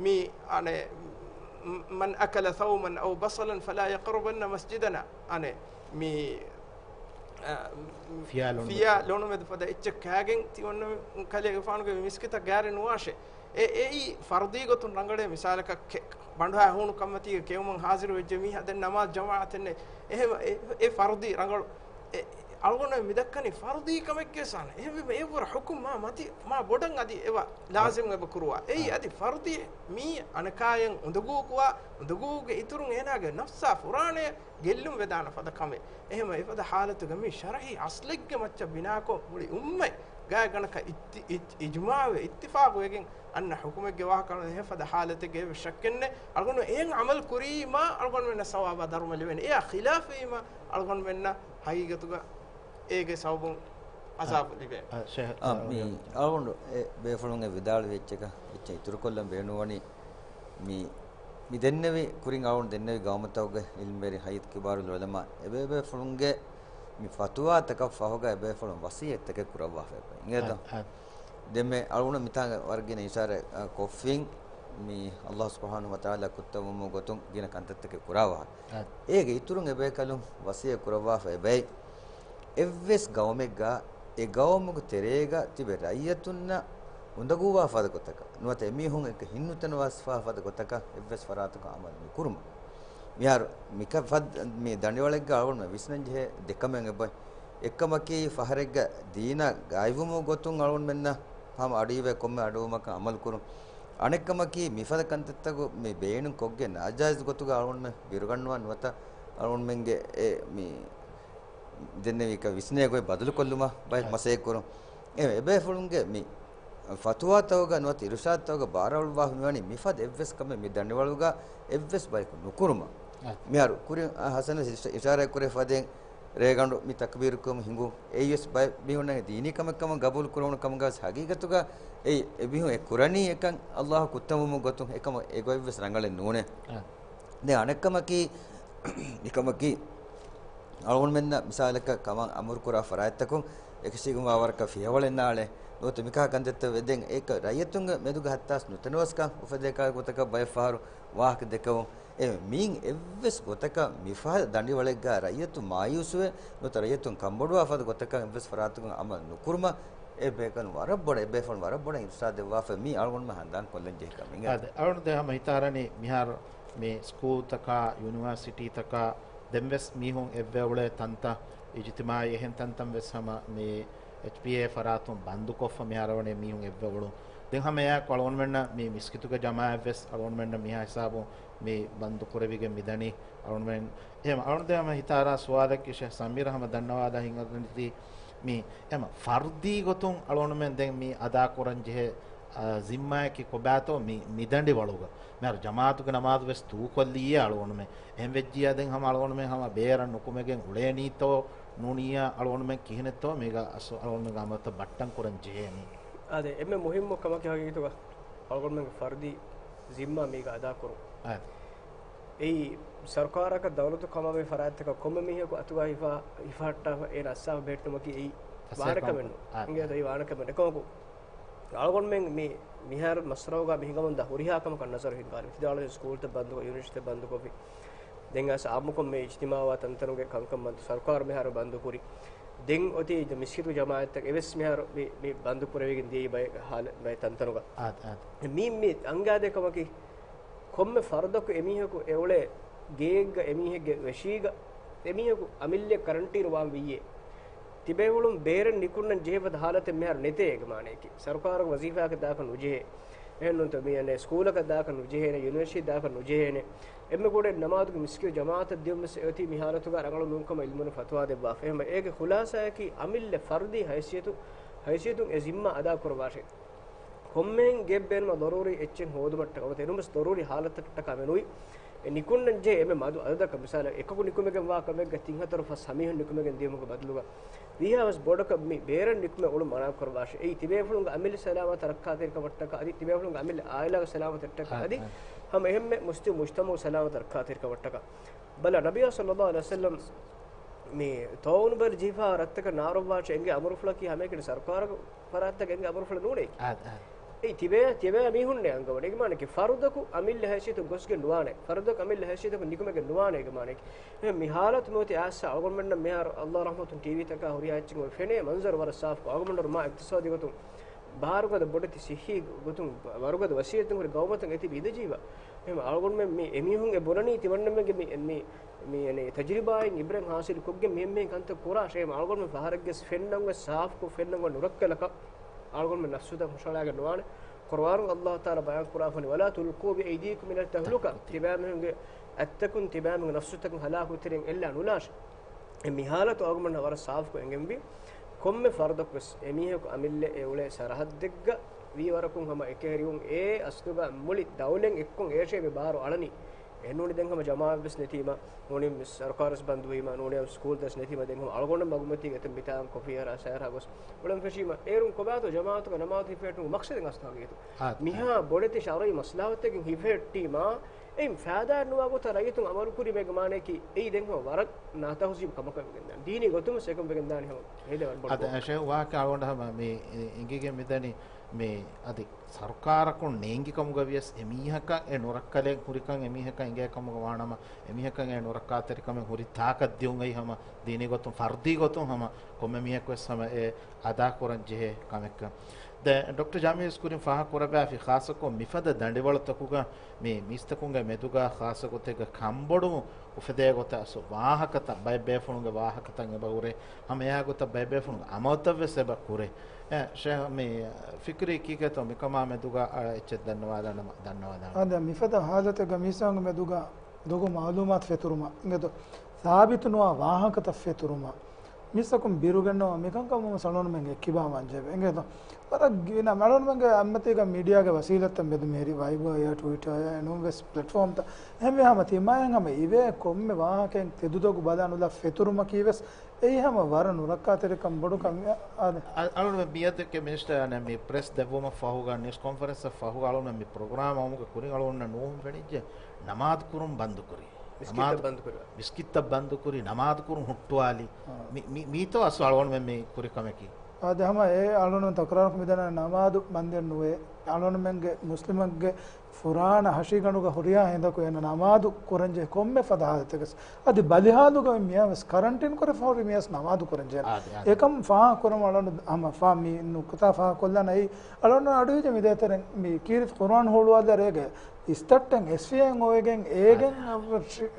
މި، އަނެއް، مَنْ أَكَلَ ثَوْمًا أَوْ بَصَلًا فَلَا يَقْرَبَنَّ مَسْجِدَنَا. އަނެއް، މި، އަ، ފިޔާ ލޮނު ފިޔާ ލޮނުމެދު ފަދަ އެއްޗެއް ކާގެން ތި އޮންނަ ކަލޭގެފާނުގެ މިސްކިތަށް ގާރި ނުވާށޭ. އެ، އެއީ ފަރުޟީ ގޮތުން ރަނގަޅޭ. މިސާލަކަށް ކެ-، ބަނޑުހައި ހޫނު ކަންމަތީގަ ކެއުމަށް ޙާޟިރު ވެއްޖެ މީހާ ދެން ނަމާޒު ޖަމާޢަތެއް ނެތް. އެހެން އެ، އެ ފަރުޟީ ރަނގަޅު. އެ، އަޅުގަނޑު މިދައްކަނީ ފަރުޟީ ކަމެއްގެ ސާނަ. އެހެންވީމަ އެއްވަރަށް ޙުކުމް މާ މަތި، މާ ބޮޑަށް އަދި އެވަ ލާޒިމް އެބަ ކުރުވާ. އެއީ އަދި ފަރުޟީ މީ އަނެކާޔަށް އުނދަގޫކުވާ، އުނދަގޫގެ އިތުރުން އޭނާގެ ނަފްސާ ފުރާނަޔަށް ގެއްލުން ވެދާނެ ފަދަ ކަމެއް. އެހެންވެ އެފަދަ ޙާލަތުގަ މީ ޝަރްޢީ އަސްލެއްގެ މައްޗަށް ބިނާކޮށް މުޅި އުއްމަތް ގާތްގަނޑަކަށް އިއްތި-، އިޖް-، އިޖްމާޢުވެ އިއްތިފާޤުވެގެން އަންނަ ޙުކުމެއްގެ ވާހަކަ. އެހެން ފަދަ ޙާލަތެއްގަ އެއްވެސް ޝައްކެއް ނެތް. އަޅުގަނޑު އެހެން ޢަމަލު ކުރީމާ އަޅުގަނޑުމެންނަށް ސަވާބާ ދަރުމަ ލިބޭނެ. އެއާ ޚިލާފުވީމާ އަޅުގަނޑުމެންނަށް ހަގީގަތުގަ އޭގެ ސަބަބުން އަޒާބު ލިބޭ. އާ، ޝޭޚް، އާ، މި އަޅުގަނޑު އެ ބޭފުޅުން އެ ވިދާޅުވި އެއްޗަކަށް އެއްޗެއް އިތުރުކޮށްލަން ބޭނުންވަނީ، މި، މި ދެންނެވި ކުރިން އަޅުގަނޑު ދެންނެވި ގައުމުތަކުގެ ޢިލްމުވެރި ހައްޔަތު ކިބާރުލް ޢުލަމާ އެބޭބޭފުޅުންގެ މި ފަތުވާތަކަށް ފަހުގަ އެބޭފުޅުން ވަޞިއްޔަތްތަކެއް ކުރައްވާފައި އިނގޭތޯ؟ އާ، އާ. ދެންމެ އަޅުގަނޑު މިތާނގަ ވަރަށް ގިނަ އިޝާރާތް، އާ، ކޮށްފިން، މި ﷲ ސުބްޙާނަހޫ ވަތަޢާލާ ކުއްތަވަމުން ގޮތުން ގިނަ ކަންތައްތަކެއް ކުރާ ވާހަކަ. އާ. އޭގެ އިތުރުން އެބޭކަލުން ވަޞިއްޔަތް ކުރައްވާފައި އެބައި. އެއްވެސް ގައުމެއްގަ އެ ގައުމުގެ ތެރޭގަ ތިބެ ރައްޔިތުންނަށް އުނދަގޫވާ ފަދަ ގޮތަކަށް ނުވަތަ އެމީހުން އެކަށް ހިތްނުތަނަވާފާ ފަދަ ގޮތަކަށް އެއްވެސް ފަރާތަކަށް ޢަމަލު ނުކުރުމަށް. މިހާރު މިކަ-، ފަދަ މި ދަނޑިވަޅެއްގަ އަޅުގަނޑުމެން ވިސްނަންޖެހޭ ދެކަމެއް އެބައި. އެއްކަމަކީ ފަހަރެއްގަ ދީނާ ގާތްވުމުގެ ގޮތުން އަޅުގަނޑުމެންނަށް ހަމަ އަޑުއިވޭ ކޮންމެ އަޑުއިވުމަކަށް ޢަމަލު ކުރުން. އަނެއްކަމަކީ މިފަދަ ކަންތައްތަކު މި ބޭނުން ކޮށްގެން ނާޖާއިޒް ގޮތުގަ އަޅުގަނޑުމެން ބިރުގަންނަވާ ނުވަތަ އަޅުގަނޑުމެންގެ އެ މި ދެންނެވި ކަ ވިސްނޭ ގޮތް ބަދަލުކޮށްލުމަށް ބައެއް މަސައްކަތް ކުރުން. އެ އެބޭފުޅުންގެ މި ފަތުވާތަކުގަ ނުވަތަ އިރުޝާދުތަކުގަ ބާރަށް އުޅުއްވާފަ މިވަނީ މިފަދަ އެއްވެސް ކަމެއް މި ދަނޑިވަޅުގަ އެއްވެސް ބަޔަކު ނުކުރުމަށް. މިހާރު ކުރިން އާ ހަސަނަށް އިޝާ-، އިޝާރާތް ކުރެ ފަދައިން ރޭގަނޑު މި ތަކްބީރު ކުރުމުން ހިނގުން އެއީވެސް ބައެއް މީހުންނަށް ދީނީ ކަމެއް ކަމަށް ގަބޫލު ކުރެވުނު ކަމުގަވެސް ހަގީގަތުގަ އެ އެމީހުން އެ ކުރަނީ އެކަން ﷲ ކުއްތަވުމުގެ ގޮތުން އެކަމަށް އެ ގޮތްވެސް ރަނގަޅެއް ނޫނޭ. ދެން އަނެއްކަމަކީ، އެކަމަކީ، އަޅުގަނޑުމެންނަށް މިސާލަކަށް ކަމަށް އަމުރުކުރާ ފަރާތްތަކުން އެކަށީގެންވާ ވަރަކަށް ފިޔަވަޅެއް ނާޅޭ. ނުވަތަ މިކަހަލަ ކަންތައްތައް ވެ ދެން އޭކަ ރައްޔިތުންގެ މެދުގަ ހައްތާސް ނުތަނަވަސްކަން އުފެދޭކަހަލަ ގޮތަކަށް ބައެއް ފަހަރު ވާހަކަ ދެކެވުން. އެ މިއިން އެއްވެސް ގޮތަކަށް މިފަހަރު ދަނޑިވަޅެއްގަ ރައްޔިތު މާޔޫސްވެ، ނުވަތަ ރައްޔިތުން ކަންބޮޑުވާ ފަދަ ގޮތަކަށް އެއްވެސް ފަރާތަކުން އަމަލު ނުކުރުމަށް އެ ބޭކަލުން ވަރަށް ބޮޑަށް، އެ ބޭފުޅުން ވަރަށް ބޮޑަށް އިރުޝާދު ދެއްވާފަ މީ އަޅުގަނޑުމެން ހަނދާން ކޮށްލަން ޖެހި ކަމެއް. އާދެ، އަޅުގަނޑު ދެން ހަމަ ހިތަށް އަރަނީ މިހާރު މި ސްކޫލްތަކާ، ޔުނިވާސިޓީތަކާ، ދެންވެސް މީހުން އެއްވެ އުޅޭ ތަންތަން، އިޖްތިމާޢީ އެހެން ތަންތަން ވެސް ހަމަ މި އެޗްޕީއޭ ފަރާތުން ބަންދުކޮށްފަ މިހާރު ވަނީ މީހުން އެއްވެ އުޅުން. ދެން ހަމަ އެއާއެކު އަޅުގަނޑުމެންނަށް މި މިސްކިތުގެ ޖަމާޢަތް ވެސް އަޅުގަނޑުމެންނަށް މިހާ ހިސާބުން މި ބަންދު ކުރެވިގެން މިދަނީ. އަޅުގަނޑުމެން އެހެން އަޅުގަނޑު ދެން ހަމަ ހިތަށް އަރާ ސުވާލަކީ ޝޭޚް ސަމީރަށް ހަމަ ދަންނަވާލާ ހިނގަން ދީ މި އެމަ ފަރުދީ ގޮތުން އަޅުގަނޑުމެން ދެން މި އަދާކުރަން ޖެހޭ، އާ، ޒިންމާއަކީ ކޮބާތޯ މި، މިދަނޑިވަޅުގަ. މިހާރު ޖަމާޢަތުގެ ނަމާދު ވެސް ދޫކޮށްލިއްޔޭ އަޅުގަނޑުމެން. އެހެން ވެއްޖިއްޔާ ދެން ހަމަ އަޅުގަނޑުމެން ހަމަ ބޭރަށް ނުކުމެގެން އުޅޭނީތޯ ނޫނިއްޔާ އަޅުގަނޑުމެން ކިހިނެއްތޯ މީގަ އަސް-، އަޅުގަނޑުމެންގެ އަމަލުތައް ބައްޓަން ކުރަން ޖެހޭނީ. އާދެ، އެންމެ މުހިއްމު ކަމަކީ ހަގީގަތުގަ އަޅުގަނޑުމެންގެ ފަރުދީ ޒިންމާ މީގަ އަދާކުރުން. އާދެ. އެއީ ސަރުކާރަކަށް ދައުލަތު ކަމާމެ ފަރާތްތަކަށް ކޮންމެ މީހަކު އަތުގަ ހިފާ، ހިފަހައްޓާފަ އޭނަ އައްސާފަ ބެހެއްޓުމަކީ އެއީ ވާނެ ކަމެއް ނޫން. އާދެ. އިނގޭތޯ އެއީ ވާނެ ކަމެއް ނޫން. އެކަމަކު އަޅުގަނޑުމެން މި، މިހާރު މަސްރައުގަ މި ހިނގަމުންދާ ހުރިހާ ކަމަކަށް ނަޒަރު ހިންގާލި. ތިދާޅުވެ ސްކޫލްތައް ބަންދުކޮށް، ޔުނިވަރސިޓީތައް ބަންދުކޮށްފި. ދެން އަސް އާއްމުކޮށް މި އިޖްތިމާޢުވާ ތަންތަނުގެ ކަންކަން ބަންދު ސަރުކާރު މިހާރު ބަންދު ކުރި. ދެން އޮތީ މިސްކިތު ޖަމާޢަތްތައް އެވެސް މިހާރު މި، މި ބަންދު ކުރެވިގެން ދިޔައީ ބައެއް ހާލަ، ބައެއް ތަންތަނުގަ. އާދެ، އާދެ. މި، މި އަންގާދޭ ކަމަކީ ކޮންމެ ފަރުދަކު އެމީހަކު އެއުޅޭ ގެއެއްގަ އެމީހެއްގެ ވެށީގަ އެމީހަކު އަމިއްލައަށް ކަރަންޓީރު ވާން ވިއްޔޭ. ތިބޭފުޅުން ބޭރަށް ނިކުންނަން ޖެހޭފަދަ ހާލަތެއް މިހާރު ނެތޭ އޭގެ މާނަޔަކީ. ސަރުކާރުގެ ވަޒީފާއަކަށް ދާކަށް ނުޖެހޭ. އެހެންނޫންތޯ މި އަނެއް ސްކޫލަކަށް ދާކަށް ނުޖެހޭނެ، ޔުނިވަރސިޓީ ދާކަށް ނުޖެހޭނެ. އެންމެ ކުޑަ ނަމާދުގެ މިސްކިތު ޖަމާޢަތަށް ދިޔުން ވެސް އެއޮތީ މި ހާލަތުގަ ރަނގަޅު ނޫންކަމަށް އިލްމުވެރިން ފަތުވާ ދެއްވާފަ. އެހެން އޭގެ ޚުލާޞާއަކީ އަމިއްލަ ފަރުދީ ހައިސިއްޔަތު، ހައިސިއްޔަތުން އެ ޒިންމާ އަދާކުރައްވާށޭ. ކޮންމެހެން ގެއެއް ބޭނުމަށް ޟަރޫރީ އެއްޗެއް ހޯދުމަށްޓަކާ ނުވަތަ އެނޫންވެސް ޟަރޫރީ ހާލަތަކަށްޓަކާ މެނުވީ. އެ ނިކުންނަން ޖެހޭ އެންމެ މަދު އަދަދަކަށް މިސާލަށް އެކަކު ނިކުމެގެން ވާ ކަމެއްގަ ތިން ހަތަރު ފަސް ހަ މީހުން ނިކުމެގެން ދިޔުމުގެ ބަދަލުގަ ވީހާވެސް ބޮޑަކަށް މި ބޭރަށް ނިކުމެ އުޅުން މަނާ ކުރައްވާށޭ. އެއީ ތިބޭފުޅުންގެ އަމިއްލަ ސަލާމަތަށް ރައްކާތެރިކަމަށްޓަކާ އަދި ތިބޭފުޅުންގެ އަމިއްލަ އާއިލާގެ ސަލާމަތަށްޓަކާ އަދި ހަމަ އެހެންމެ މުސްލިމް މުޖްތަމަޢު ސަލާމަތަށް ރައްކާތެރިކަމަށްޓަކާ. ބަލަ، ނަބިއްޔާ ޞައްލައްލާހު ޢަލައިހި ވަސައްލަމް މި ޠާޢޫނު ބައިލް ޖެހިފަ ރަށްތަކަށް ނާރައްވާށޭ އެނގޭ އަމުރުފުޅަކީ ހަމައެކަނި ސަރުކާރުގެ ފަރާތްތަކަށް އެނގޭ އަމުރުފުޅެއް ނޫނޭ. އާދެ، އާދެ. އެއީ ތިބޭ، ތިބޭ މީހުންނޭ އަންގަވަނީ. އޭގެ މާނައަކީ ފަރުދަކު އަމިއްލަ ހައިސިއްޔަތުން ގޮސްގެން ނުވާނެ. ފަރުދަކު އަމިއްލަ ހައިސިއްޔަތަކުން ނިކުމެގެން ނުވާނޭ އޭގެ މާނައަކީ. އެހެން މި ހާލަތު މިއޮތީ އައިސް އަޅުގަނޑުމެންނަށް މިހާރު އައްލާހު ރަޙްމަތުން ޓީވީތަކާ ހުރިހާ އެއްޗެއް އޮތް ފެނޭ މަންޒަރު ވަރަށް ސާފުކޮށް. އަޅުގަނޑު މާ އިޤްތިޞާދީ ގޮތުން ބާރުގަދަ ބޮޑެތި ސިއްހީ ގޮތުން ވަރުގަދަ ވަސީލަތުން ހުރި ގައުމުތައް އެތިބި އިނދެޖީބާ. އެހެން އަޅުގަނޑުމެން މި އެމީހުން އެ ބުނަނީ ތިމަންނަމެންގެ މި، މި މި، އަނެއް، ތަޖުރިބާއިން އިބްރަތް ޙާޞިލު ކޮށްގެން މި އެންމެހެން ކަންތައް ކުރާށޭ. އަޅުގަނޑުމެން ފަހަރެއްގެސް ފެންނަން ވެސް ސާފުކޮށް ފެންނަން ވެސް ނުރައްކަލަކަށް އަޅުގަނޑުމެން ނަފްސުތައް ހުށަހަޅާގެން ނުވާނެ. ޤުރުއާނުން އައްލާހު ތަޢާލާ ބަޔާން ކުރާފަނި، "ولا تلقوا بأيديكم إلى التهلكة." ތިބާމީހުންގެ އަތްތަކުން ތިބާމީހުންގެ ނަފްސުތަކުން ހަލާކުތެރެއިން އެއްލާ ނުލާށޭ. އެ މި ހާލަތު އަޅުގަނޑުމެންނަށް ވަރަށް ސާފުކޮށް އެނގެންވީ. ކޮންމެ ފަރުދަކުވެސް އެމީހަކު އަމިއްލަ އެ އުޅޭ ސަރަހައްދެއްގަ ވީވަރަކުން ހަމަ އެކަހެރިވުން އޭ އަސްލުގަ މުޅި ދައުލަތް އެއްކޮށް އޭށޭ މި ބާރު އަޅަނީ. އެ ނޫނީ ދެން ހަމަ ޖަމާޢަތްވެސް ނެތީމަ، ނޫނީ ސަރުކާރުވެސް ބަންދުވީމަ، ނޫނީ ސްކޫލް ދަސް ނެތީމަ، ދެން ހަމަ އަޅުގަނޑު މަގުމަތީގަ އެތަން މިތާން ކޮފީ އަރާ ސަޔަރާ ގޮސް އުޅެން ފެށީމަ، އޭރުން ކޮބާތޯ ޖަމާޢަތުގަ ނަމާދު ހިފެހެއްޓުމުގެ މަޤްޞަދެއް އަސްލު ހަގީގަތު؟ އާ، މިހާ ބޮޑެތި ޝަރުޢީ މަސްލަހަތެއްގެން ހިފެހެއްޓީމާ، އެއިން ފައިދާއެއް ނުވާ ގޮތަށް ރައްޔިތުން އަމަލު ކުރީމޭގެ މާނައަކީ، އެއީ ދެން ހަމަ ވަރަށް ނާތަހުޒީބު ކަމަކަށް ވެގެންދާނެ. ދީނީ ގޮތުން ވެސް އެކަން ވެގެންދާނެ ހަމަ. އަދި ޝޭޚް ވާހަކަ އަޅުގަނޑަށް ހަމަ މި އިނގިގެން މިދަނީ މި އަދި ސަރުކާރަކުން ނޭނގި ކަމުގަ ވިޔަސް އެމީހަކަށް އެ ނުރައްކަލެއް ހުރިކަން އެމީހަކަށް އެނގޭ ކަމުގަ ވާނަމަ، އެމީހަކަށް އެ ނުރައްކާތެރިކަމެއް ހުރި ތާކަށް ދިޔުން އެއީ ހަމަ ދީނީ ގޮތުން، ފަރުދީ ގޮތުން ހަމަ ކޮންމެ މީހަކުވެސް ހަމަ އެ އަދާކުރަން ޖެހޭ ކަމެއްކަން. ދެން ޑޮކްޓަރ ޖާމިލް އިސްކުރިން ފާހަގަކުރައްވާފި، ޚާއްޞަކޮށް މިފަދަ ދަނޑިވަޅުތަކުގަ މި މީސްތަކުންގެ މެދުގަ ޚާއްޞަ ގޮތެއްގަ ކަންބޮޑުވުން އުފެދޭ ގޮތަށް އަސް ވާހަކަތައް ބައެއް ބޭފުޅުންގެ ވާހަކަތައް އެބަ ހުރޭ. ހަމަ އެއާ ގޮތަށް ބައެއް ބޭފުޅުންގެ އަމަލުތައް ވެސް އެބަ ކުރޭ. އެ، ޝޭޚް މި ފިކްރީ ކީކޭތޯ މިކަމާ މެދުގަ އަ، އެއްޗެއް ދަންނަވާލާނަމަ، ދަންނަވާލާނަމަ. އާދެ، މިފަދަ ހާލަތެއްގަ މީސްތަކުންގެ މެދުގަ ދޮގު މައުލޫމާތު ފެތުރުމަށް އިނގޭތޯ، ސާބިތު ނުވާ ވާހަކަތައް ފެތުރުމަށް މީސްތަކުން ބިރުގަންނަވާ މިކަންކަމުން އަޅުގަނޑުމެންގެ ކިބާ ވާންޖެހޭ. އިނގޭތޯ، ވަރަށް ގިނަ އަޅުގަނޑުމެންގެ އަތްމަތީގަ މީޑިއާގެ ވަސީލަތްތައް މެދު މިހިރީ ވައިބޯ އެއާ ޓުވިޓާ އެއާ އެނޫންވެސް ޕްލެޓްފޯމްތައް އެހެންވެ ހަމަ ތިމާއިން ހަމަ އިވޭ ކޮންމެ ވާހަކައެއް ތެދު ދޮގު ބަލާ ނުލާ ފެތުރުމަކީވެސް އެއީ ހަމަ ވަރަށް ނުރައްކާތެރިކަން ބޮޑު ކަމެއް. އާދެ. އަ-، އަޅުގަނޑު މިއަދު މިނިސްޓަރ މި ޕްރެސް ދެއްވުމަށް ފަހުގަ، ނިއުސް ކޮންފަރެންސަށް ފަހުގަ އަޅުގަނޑު މި ޕްރޮގްރާމް އައުމުގެ ކުރިން އަޅުގަނޑަށް ނޫހުން ފެނިއްޖެ ނަމާދު ކުރުން ބަންދުކުރީ. މިސްކިތްތައް ނަމާދު، ބަންދު ކުރު. މިސްކިތްތައް ބަންދު ކުރި، ނަމާދު ކުރުން ހުއްޓުވާލި. އާ. މި، މި، މީތޯ އަސްލު އަޅުގަނޑުމެން މި ކުރި ކަމަކީ. އާދެ، ހަމަ އެ އަޅުގަނޑު ތަކުރާރު މިދަނީ ނަމާދު ބަންދެއް ނުވޭ. އަޅުގަނޑުމެންގެ މުސްލިމެއްގެ ފުރާނަ ހަށިގަނޑުގަ ހުރިހާ ހިނދަކު އޭނަ ނަމާދު ކުރަންޖެހޭ ކޮންމެ ފަދަ ހާލަތެއްގަސް. އަދި ބަލިހާލުގަ މިޔާވެސް ކަރަންޓީން ކުރެފަ ހުރި މިޔަސް ނަމާދު ކުރަންޖެހޭ. އާދެ، އާދެ. އެކަމް ފާހަގަކުރަމުން އަޅުގަނޑު ހަމަ ފާ މި ނުކުތާ ފާހަގަކޮށްލާނަ އެއީ އަޅުގަނޑު އަޑުއިވިއްޖެ މި ދޭތެރެން މި ކީރިތި ޤުރުއާން ހުޅުވާލާ ރޭގެ އިސްތައްޓެން އެސްފިޔައިން އޮވެގެން އޭގެން ޝި-،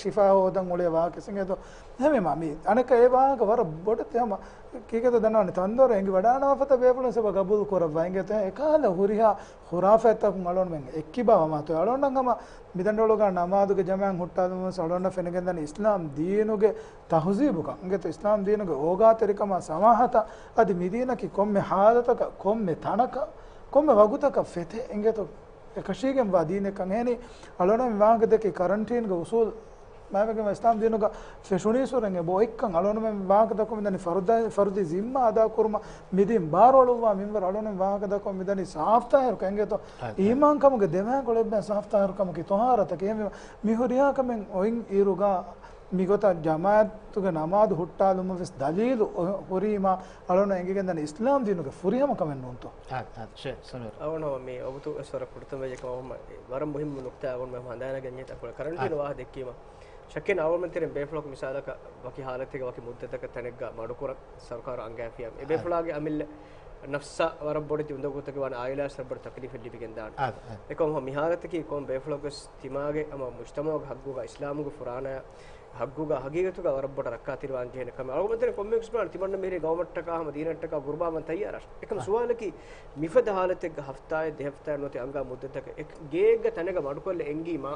ޝިފާ ހޯދަން އުޅޭ ވާހަކަ ސިނގޭތޯ. ހަމަ މި އަނެއްކާ އެ ވާހަކަ ވަރަށް ބޮޑެތި ހަމަ ކީކޭތޯ ދަންނަވަނީ ތަންދޮރަށް އެނގި ވަޑާނާފަތަ ބޭފުޅުން ސަބަ ގަބޫލު ކުރައްވާ އިނގޭތޯ އެކާލަ ހުރިހާ ޚުރާފާތްތަކުން އަޅުގަނޑުމެން އެއްކިބާވަމާތޯ އަޅުގަނޑަށް ހަމަ މިދަނޑިވަޅުގަ ނަމާދުގެ ޖަމާއަތް ހުއްޓާލުމުން އަޅުގަނޑަށް ފެނިގެންދަނީ އިސްލާމް ދީނުގެ ތަހުޒީބުކަން އިނގޭތޯ އިސްލާމް ދީނުގެ އޯގާތެރިކަމާ ސަމާހަތަށް އަދި މިދީނަކީ ކޮންމެ ހާލަތަކަށް ކޮންމެ ތަނަކަށް ކޮންމެ ވަގުތަކަށް ފެތޭ އިނގޭތޯ އެކަށީގެންވާ ދީނެއްކަން. އެހެނީ އަޅުގަނޑު މި ވާހަކަ ދެއްކީ ކަރަންޓީންގެ އުސޫލް މާތްވެގެންވާ އިސްލާމް ދީނުގަ ފެށުނީސްވުރެން އެބަ އޮތްކަން. އަޅުގަނޑުމެން ވާހަކަ ދައްކަމުން މިދަނީ ފަރުދާ، ފަރުދީ ޒިންމާ އަދާކުރުމަށް މިދީން ބާރުއަޅުއްވާ މިންވަރު އަޅުގަނޑުމެން ވާހަކަ ދައްކަމުން މިދަނީ ސާފްތާހިރުކަން އިނގޭތޯ. އަދި، އަދި. އީމާންކަމުގެ ދެމާ ކޮޅެއްބައި ސާފްތާހިރުކަމަކީ ޠަހާރަތަކީ. އެހެންވީމަ މި ހުރިހާ ކަމެއް އޮތް އިރުގަ މިގޮތަށް ޖަމާއަތުގެ ނަމާދު ހުއްޓާލުމަށް ވެސް ދަލީލު އޮ-، ހުރީމާ އަޅުގަނޑު އެނގިގެންދަނީ އިސްލާމް ދީނުގެ ފުރިހަމަ ކަމެއް ނޫންތޯ؟ އާ، އާ، ޝޭޚް ސަމީރު. އަޅުގަނޑު މި އޮބުތު ވެސް ވަރަށް ކުޑަތަން ވެއްޖެ ކަމަށް ހަމަ ވަރަށް މުހިއްމު ނުކްތާ އަޅުގަނޑު ހަނދާނަގަންޏޭ ތަކުޅަ ކަރަންޓީނު އާ. ވާހަ ދެއްކީމަ. ޝައްކެއް ނާ އަޅުގަނޑުމެން ތެރެއިން ބޭފުޅަކު މިސާލަކަށް ވަކި ހާލަތެއްގަ ވަކި މުއްދަތަކަށް ތަނެއްގަ މަޑުކުރަން ސަރުކާރު އަންގައިފިއްޔާ އެ އާ. ބޭފުޅާގެ އަމިއްލަ ނަފްސަށް ވަރަށް ބޮޑެތި އުނދަގޫތަކެއް ވާނެ އާއިލާއަށް ވަރަށް ބޮޑު ތަކްލީފެއް ލިބިގެންދާނެ. އާ، އާ. އެކަމަކު މިހާލަތަކީ ކޮން ބޭފުޅަކުވެސް ތިމާގެ ހަމަ މުޖްތަމަޢުގެ ހައްގުގަ އިސްލާމުގެ ފުރާނަޔަށް ހައްގުގަ ހަގީގަތުގަ ވަރަށް ބޮޑަށް ރައްކާތެރިވާން ޖެހޭނެ ކަމެއް. އަޅުގަނޑުމެން ކޮންމެއަކުސް ބުނާނެ ތިމަންނަ މިހިރީ ގައުމަށްޓަކާ ހަމަ ދީނަށްޓަކާ ގުރުބާން ވަން ތައްޔާރަށް. އެކަމަ އަ. ސުވާލަކީ މިފަދަ ހާލަތެއްގަ ހަފްތާއެއް ދެ ހަފްތާއެއް ނުވަތަ އަންގާ މުއްދަތަކަށް އެ ގޭއެއްގަ ތަނެއްގަ މަޑުކޮށްލަ އެނގީމާ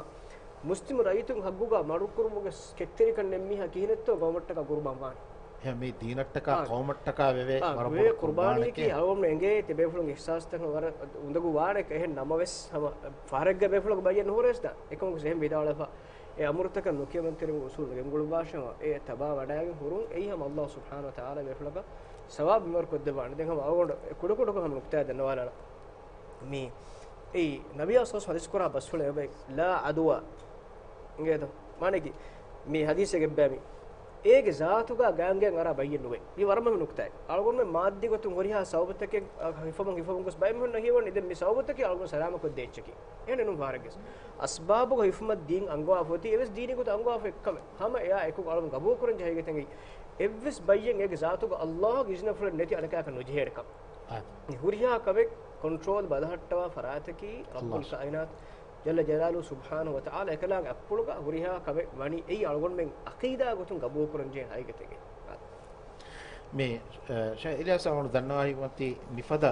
މުސްލިމު ރައްޔިތުން ހައްގުގަ މަޑުކުރުމުގެ ކެތްތެރިކަން ނެތް މީހާ ކިހިނެއްތޯ ގައުމަށްޓަކާ ގުރުބާން ވާނެ؟ އެހެން މީ ދީނަށްޓަކާ އާ. ޤައުމަށްޓަކާ ވެވޭ އާ، ވަރަށް ވެވޭ ބޮޑު ޤުރުބާނީ. ޤުރުބާނީއަކީ އަޅުގަނޑު އެނގޭ ތި ބޭފުޅުން އިޙްސާސްތަކަށް ވަރަށް އުނދަގޫ ވާނެ. އެހެން ނަމަވެސް ހަމަ ފަހަރެއްގަ ބޭފުޅަކު ބައްޔެއް ނުހުރޭސްދާ. އެކަމަކު އެހެން ވިދާޅުވެފަ އެ އަމުރުތަކަށް ނުކިޔަމަންތެރިވުން އުސޫލު ގެންގުޅުއްވާށޭ. އެ ތަބާ ވަޑައިގެން ހުރުން އެއީ ހަމަ ﷲ ސުބްޙާނަހޫ ވަތަޢާލާ ބޭފުޅަކަށް ސަވާބު މިވަރު ކޮށްދެއްވާނެ. ދެން ހަމަ އަޅުގަނޑު ކުޑަކުޑަކޮށް ހަމަ ނުކްތާ ދަންނަވާލާނަން. މި އެއީ ނަބިއްޔާ ޞައްލަﷲު ޢަލައިހި ވަސައްލަމަ ޙަދީޘް ކުރާ ބަސްފުޅެއް އެބައި، ލާ ޢަދުވާ އިނގޭތޯ؟ މާނައަކީ މި ޙަދީޘެއް އެއްބައި މި އޭގެ ޒާތުގަ ގާނގޭން އަރާ ބައްޔެއް ނުވޭ. މި ވަރަށް މުހިންމު ނުކްތާއެއް. އަޅުގަނޑުމެން މާއްދީ ގޮތުން ހުރިހާ ސަބަބުތަކެއް، އަ، ހިފަމުން ހިފަމުން ގޮސް ބައެއް މީހުންނަށް ހީވަނީ ދެން މި ސަބަބުތަކީ އަޅުގަނޑު ސަލާމަތްކޮށްދޭ އެއްޗަކީ. އެހެނެއް ނޫން ފަހަރެއްގެސް. އަސްބާބުގަ ހިފުމަށް ދީން އަންގަވާފަ އޮތީ އެވެސް ދީނީ ގޮތަށް އަންގަވާފަ އެއްކަމެއް. ހަމަ އެއާ އެކު އަޅުގަނޑު ގަބޫލުކުރަން ޖެހޭ އެނގޭތަ އެނގޭ. އެއްވެސް ބައްޔެއް އޭގެ ޒާތުގަ ﷲ ގެ އިޒުނަފުޅެއް ނެތި އަނެކާކަށް ނުޖެހޭނެ ކަމަށް. އާ. މި ހުރިހާ ކަމެއް ކޮންޓްރޯލް ބަލަހައްޓަވާ ފަރާތަކީ ރައްބުލް ﷲ. ކާއިނާތު ޖައްލަ ޖަލާލުހޫ ސުބްޙާނަހޫ ވަތަޢާލާ އެކަލާނގެ އަތްޕުޅުގަ ހުރިހާ ކަމެއް ވަނީ އެއީ އަޅުގަނޑުމެން ޢަޤީދާ ގޮތުން ގަބޫލުކުރަންޖެހޭ ހަގީގަތެއް. އާ. މި، އަ، ޝޭޚް އިލްޔާސް އަޅުގަނޑު ދަންނަވާ ހިތްވަންތީ މިފަދަ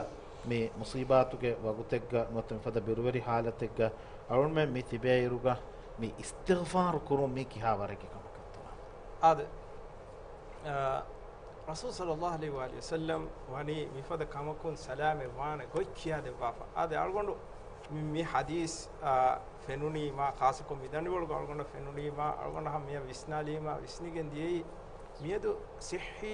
މި މުޞީބާތުގެ ވަގުތެއްގަ ނުވަތަ މިފަދަ ބިރުވެރި ޙާލަތެއްގަ އަޅުގަނޑުމެން މި ތިބޭއިރުގަ މި އިސްތިޣްފާރު ކުރުން މީ ކިހާ ވަރެއްގެ ކަމަކަށްތޯ؟ އާދެ، އަ، ރަސޫލު ޞައްލަﷲު ޢަލައިހި ވައާލިހި ވަސައްލަމް ވަނީ މިފަދަ ކަމަކުން ސަލާމަތް ވާނެ ގޮތް ކިޔާ ދެއްވާފަ. އާދެ، އަޅުގަނޑު މި، މި ޙަދީޘް، އާ، ފެނުނީމާ، ޚާއްޞަކޮށް މި ދަނޑިވަޅުގަ އަޅުގަނޑަށް ފެނުނީމާ، އަޅުގަނޑަށް ހަމަ މިއަށް ވިސްނާލީމާ، ވިސްނިގެން ދިޔައީ މިއަދު ޞިއްޙީ،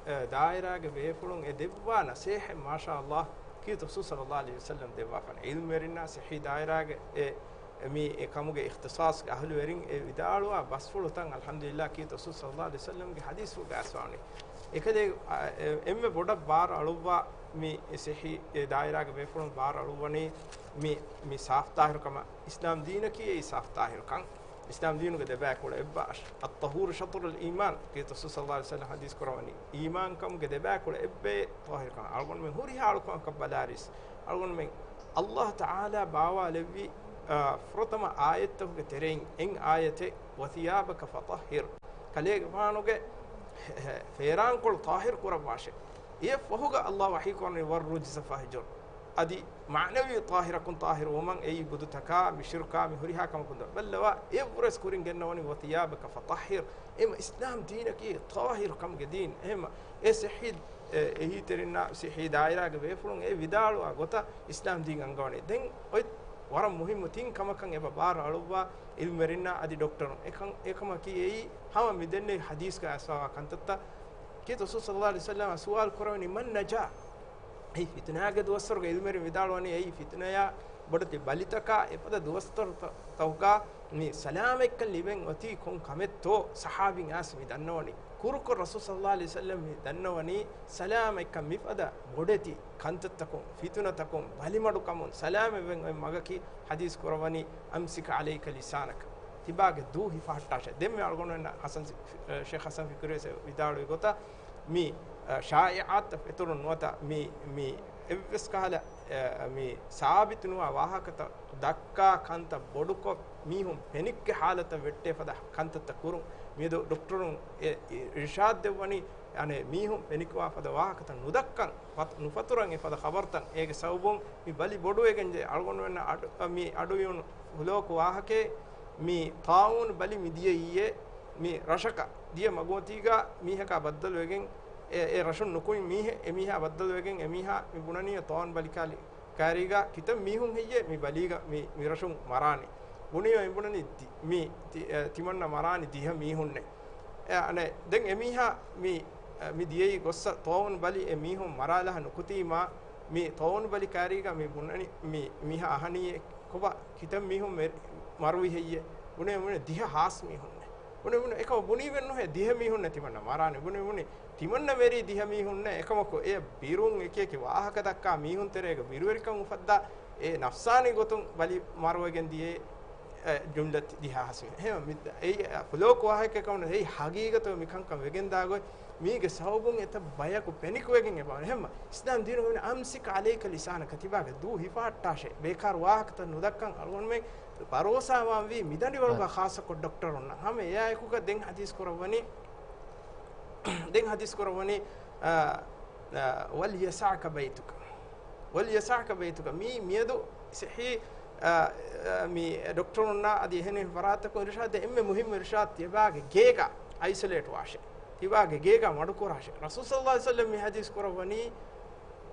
އެ، ދާއިރާގެ ބޭފުޅުން އެ ދެއްވާ ނަޞޭޙަތް، މާޝާﷲ، ކީރިތި ރަސޫލު ޞައްލަﷲު ޢަލައިހި ވަސައްލަމް ދެއްވާފަން. ޢިލްމުވެރިންނާ ޞިއްޙީ ދާއިރާގެ އެ، އެ، މި އެ ކަމުގެ އިޚްތިޞާޞްގެ އަހުލުވެރިން އެ ވިދާޅުވާ ބަސްފުޅުތައް، އަލްޙަމްދުލިއްލާހް، ކީރިތި ރަސޫލު ޞައްލަﷲު ޢަލައިހި ވަސައްލަމްގެ ޙަދީޘްފުޅުގައި އައިސްފަވަނީ. އެކަލޭ، އަ، އެ، އެންމެ ބޮޑަށް ބާރު އަޅުއްވާ މި ޞިއްޙީ ދާއިރާގެ ބޭފުޅުން ބާރު އަޅުއްވަނީ މި، މި ސާފްތާހިރުކަމަށް. އިސްލާމް ދީނަކީ އެއީ ސާފްތާހިރުކަން. އިސްލާމް ދީނުގެ ދެބައިކުޅަ އެއްބައަށް، އައްޠަހޫރު ޝަޠްރުލް އީމާން، ކީރިތި ރަސޫލު ޞައްލަﷲު ޢަލައިހި ވަސައްލަމް ޙަދީޘް ކުރަވަނީ، އީމާންކަމުގެ ދެބައިކުޅަ އެއްބައެއް ޠާހިރުކަން. އަޅުގަނޑުމެން ހުރިހާ އަޅުކަމަކަށް ބަލާއިރުވެސް، އަޅުގަނޑުމެން ﷲ ތަޢާލާ ބާވާލެއްވި، އާ، ފުރަތަމަ އާޔަތްތަކުގެ ތެރެއިން އެއް އާޔަތެއް، "وثيابك فطهر." ކަލޭގެފާނުގެ ހެ-، ހެ-، ފޭރާންކޮޅު ޠާހިރު ކުރައްވާށޭ. އެއަށްފަހުގަ ﷲ ވަޙީ ކުރަނީ، "والرجز فاهجر." އަދި މާނަވީ ޠާހިރަކުން ޠާހިރުވުމަށް އެއީ ބުދުތަކާ، މިޝިރުކާ، މި ހުރިހާ ކަމަކުން ދޯ. ބައްލަވާ، އެއަށްވުރެސް ކުރިން ގެންނަވަނީ، "وثيابك فطهر." އެމަ އިސްލާމް ދީނަކީ ޠާހިރު ކަމުގެ ދީން. އެހެމަ އެ ޞިއްޙީ، އެ، އެހީތެރިންނާ، ޞިއްޙީ ދާއިރާގެ ބޭފުޅުން އެ ވިދާޅުވާ ގޮތަށް އިސްލާމް ދީން އަންގަވަނީ. ދެން އޮތް ވަރަށް މުހިއްމު ތިން ކަމަކަށް އެބަ ބާރު އަޅުއްވާ ޢިލްމުވެރިންނާ އަދި ޑޮކްޓަރުން. އެކަން، އެކަމަކީ އެއީ ހަމަ މިދެންނެވި ޙަދީޘްގަ އައިސްފަވާ ކަންތައްތައް. ކީރިތި ރަސޫލު ޞައްލަﷲު ޢަލައިހި ވަސައްލަމަށް ސުވާލު ކުރެވެނީ، "من نجا؟" އެއީ ފިތުނާގެ ދުވަސްވަރުގަ ޢިލްމުވެރިން ވިދާޅުވަނީ، އެއީ ފިތުނަޔާ ބޮޑެތި ބަލިތަކާ އެފަދަ ދުވަސްތަރުތަ-، ތަކުގާ މި ސަލާމަތްކަން ލިބެން އޮތީ ކޮން ކަމެއްތޯ ޞަޙާބީން އައިސް މި ދަންނަވަނީ. ކުރުކޮށް ރަސޫލު ޞައްލައްލާހު ޢަލައިހި ވަސައްލަމް މި ދަންނަވަނީ ސަލާމަތްކަން މިފަދަ ބޮޑެތި ކަންތައްތަކުން، ފިތުނަތަކުން، ބަލިމަޑުކަމުން ސަލާމަތްވެން އޮތް މަގަކީ ޙަދީޘް ކުރައްވަނީ، "أمسك عليك لسانك." ތިބާގެ ދޫ ހިފަހައްޓާށޭ. ދެންމެ އަޅުގަނޑުމެންނަށް ޙަސަން ސި-، ޝޭޚް ޙަސަން ފިކުރީ ވިދާޅުވި ގޮތަށް މި، އަ، ޝާއިޢާތަށް ފެތުރުން ނުވަތަ މި، މި އެއްވެސް ކަހަލަ، އަ، މި ސާބިތު ނުވާ ވާހަކަތައް ދައްކާ ކަންތައް ބޮޑުކޮށް، މީހުން ފެނިއްގެ ޙާލަތަށް ވެއްޓޭ ފަދަ ކަންތައްތައް ކުރުން. މިއަދު ޑޮކްޓަރުން އެ، އި-، އިރުޝާދު ދެއްވަނީ، އަނެއް މީހުން ފެނިކުވާ ފަދަ ވާހަކަތައް ނުދައްކަން، ފަތު-، ނުފަތުރަން އެފަދަ ޚަބަރުތައް. އޭގެ ސަބަބުން މި ބަލި ބޮޑުވެގެން ޖެ-، އަޅުގަނޑުމެންނަށް އަޑު-، މި އަޑުއިވުނު ފުލޯކު ވާހަކައެއް، މި ޠާޢޫނު ބަލި މި ދިޔަ އިއްޔެ މި ރަށަކަށް ދިޔަ މަގުމަތީގަ މީހަކާ ބައްދަލުވެގެން، އެ، އެ ރަށުން ނުކުތް މީހެއް، އެ މީހާ ބައްދަލުވެގެން އެ މީހާ މި ބުނަނީ ޠާޢޫނު ބަލި ކާރި-، ކާރީގަ ކިތައް މީހުން ހެއްޔޭ މި ބަލީގަ މި، މި ރަށުން މަރާނީ؟ ބުނީމަ މި ބުނަނީ ދި-، މި ތި-، އެ، ތިމަންނަ މަރާނީ ދިހަ މީހުންނޭ. އެ، އަނެއް، ދެން އެމީހާ މި، އެ، މި ދިޔައީ ގޮއްސަ ޠާޢޫނު ބަލި އެ މީހުން މަރާލާ ނުކުތީމާ، މި ޠާޢޫނު ބަލި ކާރީގަ މި ބުނަނީ، މި، މީހާ އަހަނީ ކޮބާ ކިތައް މީހުން މެ-، މަރުވި ހެއްޔޭ؟ ބުނޭ، ބުނޭ ދިހަ ހާސް މީހުންނޭ. ބުނޭ، ބުނޭ އެކަމަ ބުނީވެއްނުހޭ ދިހަ މީހުންނޭ ތިމަންނަ މަރާނީ. ބުނޭ، ބުނީ ތިމަންނަ މެރީ ދިހަ މީހުންނޭ. އެކަމަކު އެ ބިރުން އެކި އެކި ވާހަކަ ދައްކާ މީހުން ތެރޭގަ ބިރުވެރިކަން އުފައްދާ، އެ ނަފްސާނީ ގޮތުން ބަލި މަރުވެގެން ދިޔައީ، އެ، ޖުމްލަ ދިހަ ހާސް މީހުން. އެހެން މި-، އެއީ، އެ، ފުލޯކު ވާހަކައެއް ކަމުން އެއީ ހަގީގަތުގަ މިކަންކަން ވެގެންދާ ގޮތް. މީގެ ސަބަބުން އެތައް ބަޔަކު ޕެނިކް ވެގެން އެބަ އެހެންމަ. އިސްލާމް ދީނުގަ ވަނީ، "أمسك عليك لسانك." ތިބާގެ ދޫ ހިފަހައްޓާށޭ. ބޭކާރު ވާހަކަތައް ނުދައްކަން. އަޅުގަނޑުމެން ބަރޯސާވާންވީ މިދަނޑިވަޅުގަ ޚާއްޞަކޮށް ޑޮކްޓަރުންނަށް. ހަމަ އެއާއެކުގަ ދެން ޙަދީޘް ކުރައްވަނީ، ދެން ޙަދީޘް ކުރައްވަނީ، އާ، އާ، "وليسعك بيتك." وليسعك بيتك. މީ މިއަދު ޞިއްޙީ، އާ، އާ، މި ޑޮކްޓަރުންނާ އަދި އެހެނިހެން ފަރާތަކުން އިރުޝާދު ދޭ އެންމެ މުހިއްމު އިރުޝާދު ތިބާގެ ގޭގަ އައިސޮލޭޓް ވާށޭ. ތިބާގެ ގޭގަ މަޑުކުރާށޭ. ރަސޫލު ޞައްލައްލާހު ޢަލައިހި ވަސައްލަމް މި ޙަދީޘް ކުރައްވަނީ،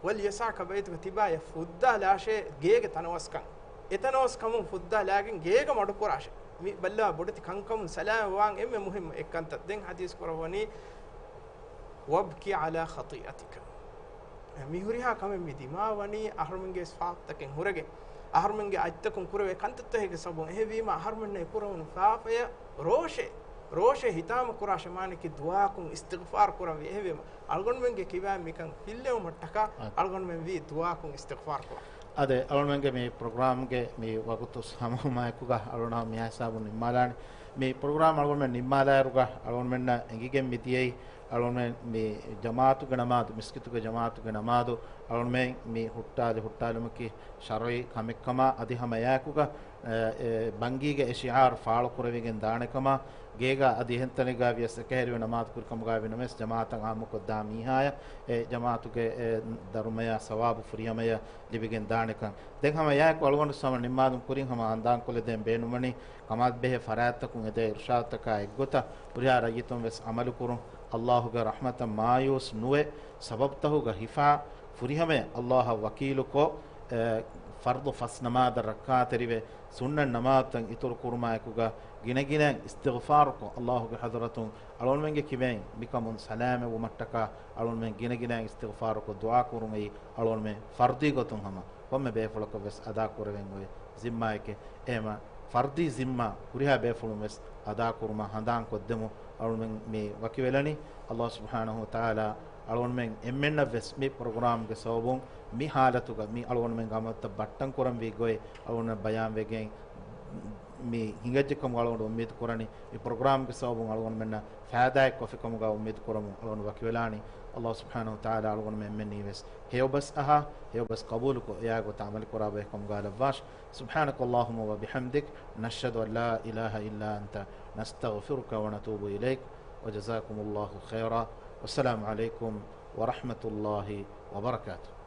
"وليسعك بيتك." ތިބާޔަށް ފުއްދާލާށޭ ގޭގެ ތަނަވަސްކަން. އެތަނަވަސް ކަމުން ފުއްދާލާގެން ގޭގަ މަޑުކުރާށޭ. މި ބައްލަވާ ބޮޑެތި ކަންކަމުން ސަލާމަތްވާން އެންމެ މުހިއްމު އެއްކަންތައް. ދެން ޙަދީޘް ކުރައްވަނީ، "وابك على خطيئتك." މި ހުރިހާ ކަމެއް މި ދިމާވަނީ އަހަރުމެންގެ ފާފަތަކެއް ހުރެގެން. އަހަރުމެންގެ އަތްތަކުން ކުރެވޭ ކަންތައްތަކެއްގެ ސަބަބުން. އެހެންވީމަ އަހަރުމެންނަށް އެ ކުރެވުނު ފާފަޔަށް ރޯށޭ، ރޯށޭ ހިތާމަ ކުރާށޭ މާނައަކީ ދުޢާއަކުން އިސްތިޣްފާރު ކުރަންވީ. އެހެންވީމަ އަޅުގަނޑުމެންގެ ކިބައިން މިކަން ފިއްލެވުމަށްޓަކާ އަދި އަޅުގަނޑުމެން ވީ ދުޢާއަކުން އިސްތިޣްފާރު ކުރަން. އަދި އަޅުގަނޑުމެންގެ މި ޕްރޮގްރާމްގެ މި ވަގުތު ހަމަހުމާއެކުގަ އަޅުގަނޑު މިހާ ހިސާބުން ނިންމާލާނީ. މި ޕްރޮގްރާމް އަޅުގަނޑުމެން ނިންމާލާއިރުގަ އަޅުގަނޑުމެންނަށް އެނގިގެން މި ދިޔައީ އަޅުގަނޑުމެން މި ޖަމާޢަތުގެ ނަމާދު، މިސްކިތުގެ ޖަމާޢަތުގެ ނަމާދު އަޅުގަނޑުމެން މި ހުއްޓާލި ހުއްޓާލުމަކީ ޝަރުޢީ ކަމެއްކަމާ، އަދި ހަމަ އެއާއެކުގަ، އެ، އެ، ބަންގީގެ އެ ޝިޢާރު ފާޅުކުރެވިގެން ދާނެކަމާ، ގޭގަ އަދި އެހެންތަނެއްގަ ވިޔަސް އެކަހެރިވެ ނަމާދު ކުރިކަމުގައި ވިނަމަވެސް ޖަމާޢަތަށް އާއްމުކޮށްދާ މީހާޔަށް އެ ޖަމާޢަތުގެ އެ ދަރުމަޔާ ސަވާބު ފުރިހަމަޔަށް ލިބިގެން ދާނެކަން. ދެން ހަމަ އެއާއެކު އަޅުގަނޑު ހަމަ ނިންމާލުން ކުރިން ހަމަ އަންދާންކޮށްލަދޭން ބޭނުންވަނީ، ކަމާދި ބެހޭ ފަރާތްތަކުން އެދޭ އިރުޝާދުތަކާ އެއްގޮތަށް ހުރިހާ ރައްޔިތުން ވެސް ޢަމަލުކުރުން. އައްލާހުގެ ރަޙްމަތަށް މާޔޫސް ނުވެ، ސަބަބުތަކުގަ ހިފާ، ފުރިހަމަޔަށް އައްލާހަށް ވަކީލުކޮށް، އެ، ފަރްޟު ފަސް ނަމާދަށް ރައްކާތެރިވެ، ސުންނަތް ނަމާދުތައް އިތުރު ކުރުމާއެކުގަ ގިނަގިނައިން އިސްތިޣްފާރުކޮށް، އައްލާހުގެ ޙަޟްރަތުން އަޅުގަނޑުމެންގެ ކިބައިން މިކަމުން ސަލާމަތްވުމަށްޓަކާ އަޅުގަނޑުމެން ގިނަގިނައިން އިސްތިޣްފާރުކޮށް ދުޢާ ކުރުން އެއީ އަޅުގަނޑުމެން ފަރްޟީ ގޮތުން ހަމަ ކޮންމެ ބޭފުޅަކަށް ވެސް އަދާކުރެވެން އޮތް ޒިންމާއެކޭ. އެހެންމަ ފަރްޟީ ޒިންމާ ހުރިހާ ބޭފުޅުން ވެސް އަދާކުރުމަށް ހަނދާން ކޮށްދެމުން އަޅުގަނޑުމެން މި ވަކިވެލަނީ. އައްލާހު ސުބްޙާނަހު ވަތަޢާލާ އަޅުގަނޑުމެން އެންމެންނަށް ވެސް މި ޕްރޮގްރާމްގެ ސަބަބުން މި ޙާލަތުގަ މި އަޅުގަނޑުމެންގެ ޢަމަލުތައް ބައްޓަން ކުރަންވީ ގޮތް އަޅުގަނޑުމެން ބަޔާންވެގެން މި ހިނގައްޖެ ކަމުގަ އަޅުގަނޑު އުއްމީދު ކުރަނީ. މި ޕްރޮގްރާމްގެ ސަބަބުން އަޅުގަނޑުމެންނަށް ފައިދާއެއް ކޮށްފި ކަމުގަ އުއްމީދު ކުރަމުން އަޅުގަނޑު ވަކިވެލާނީ. އައްލާހު ސުބްޙާނަހު ވަތަޢާލާ އަޅުގަނޑުމެން އެންމެންނީ ވެސް ހެޔޮބަސް އަހާ، ހެޔޮބަސް ޤަބޫލުކޮށް، އެއާ ގޮތަށް ޢަމަލު ކުރާ ބަޔަކު ކަމުގަ ލައްވާށި. سبحانك اللهم وبحمدك، نشهد أن لا إله إلا أنت، نستغفرك ونتوب إليك، وجزاكم الله خيرا، والسلام عليكم ورحمة الله وبركاته.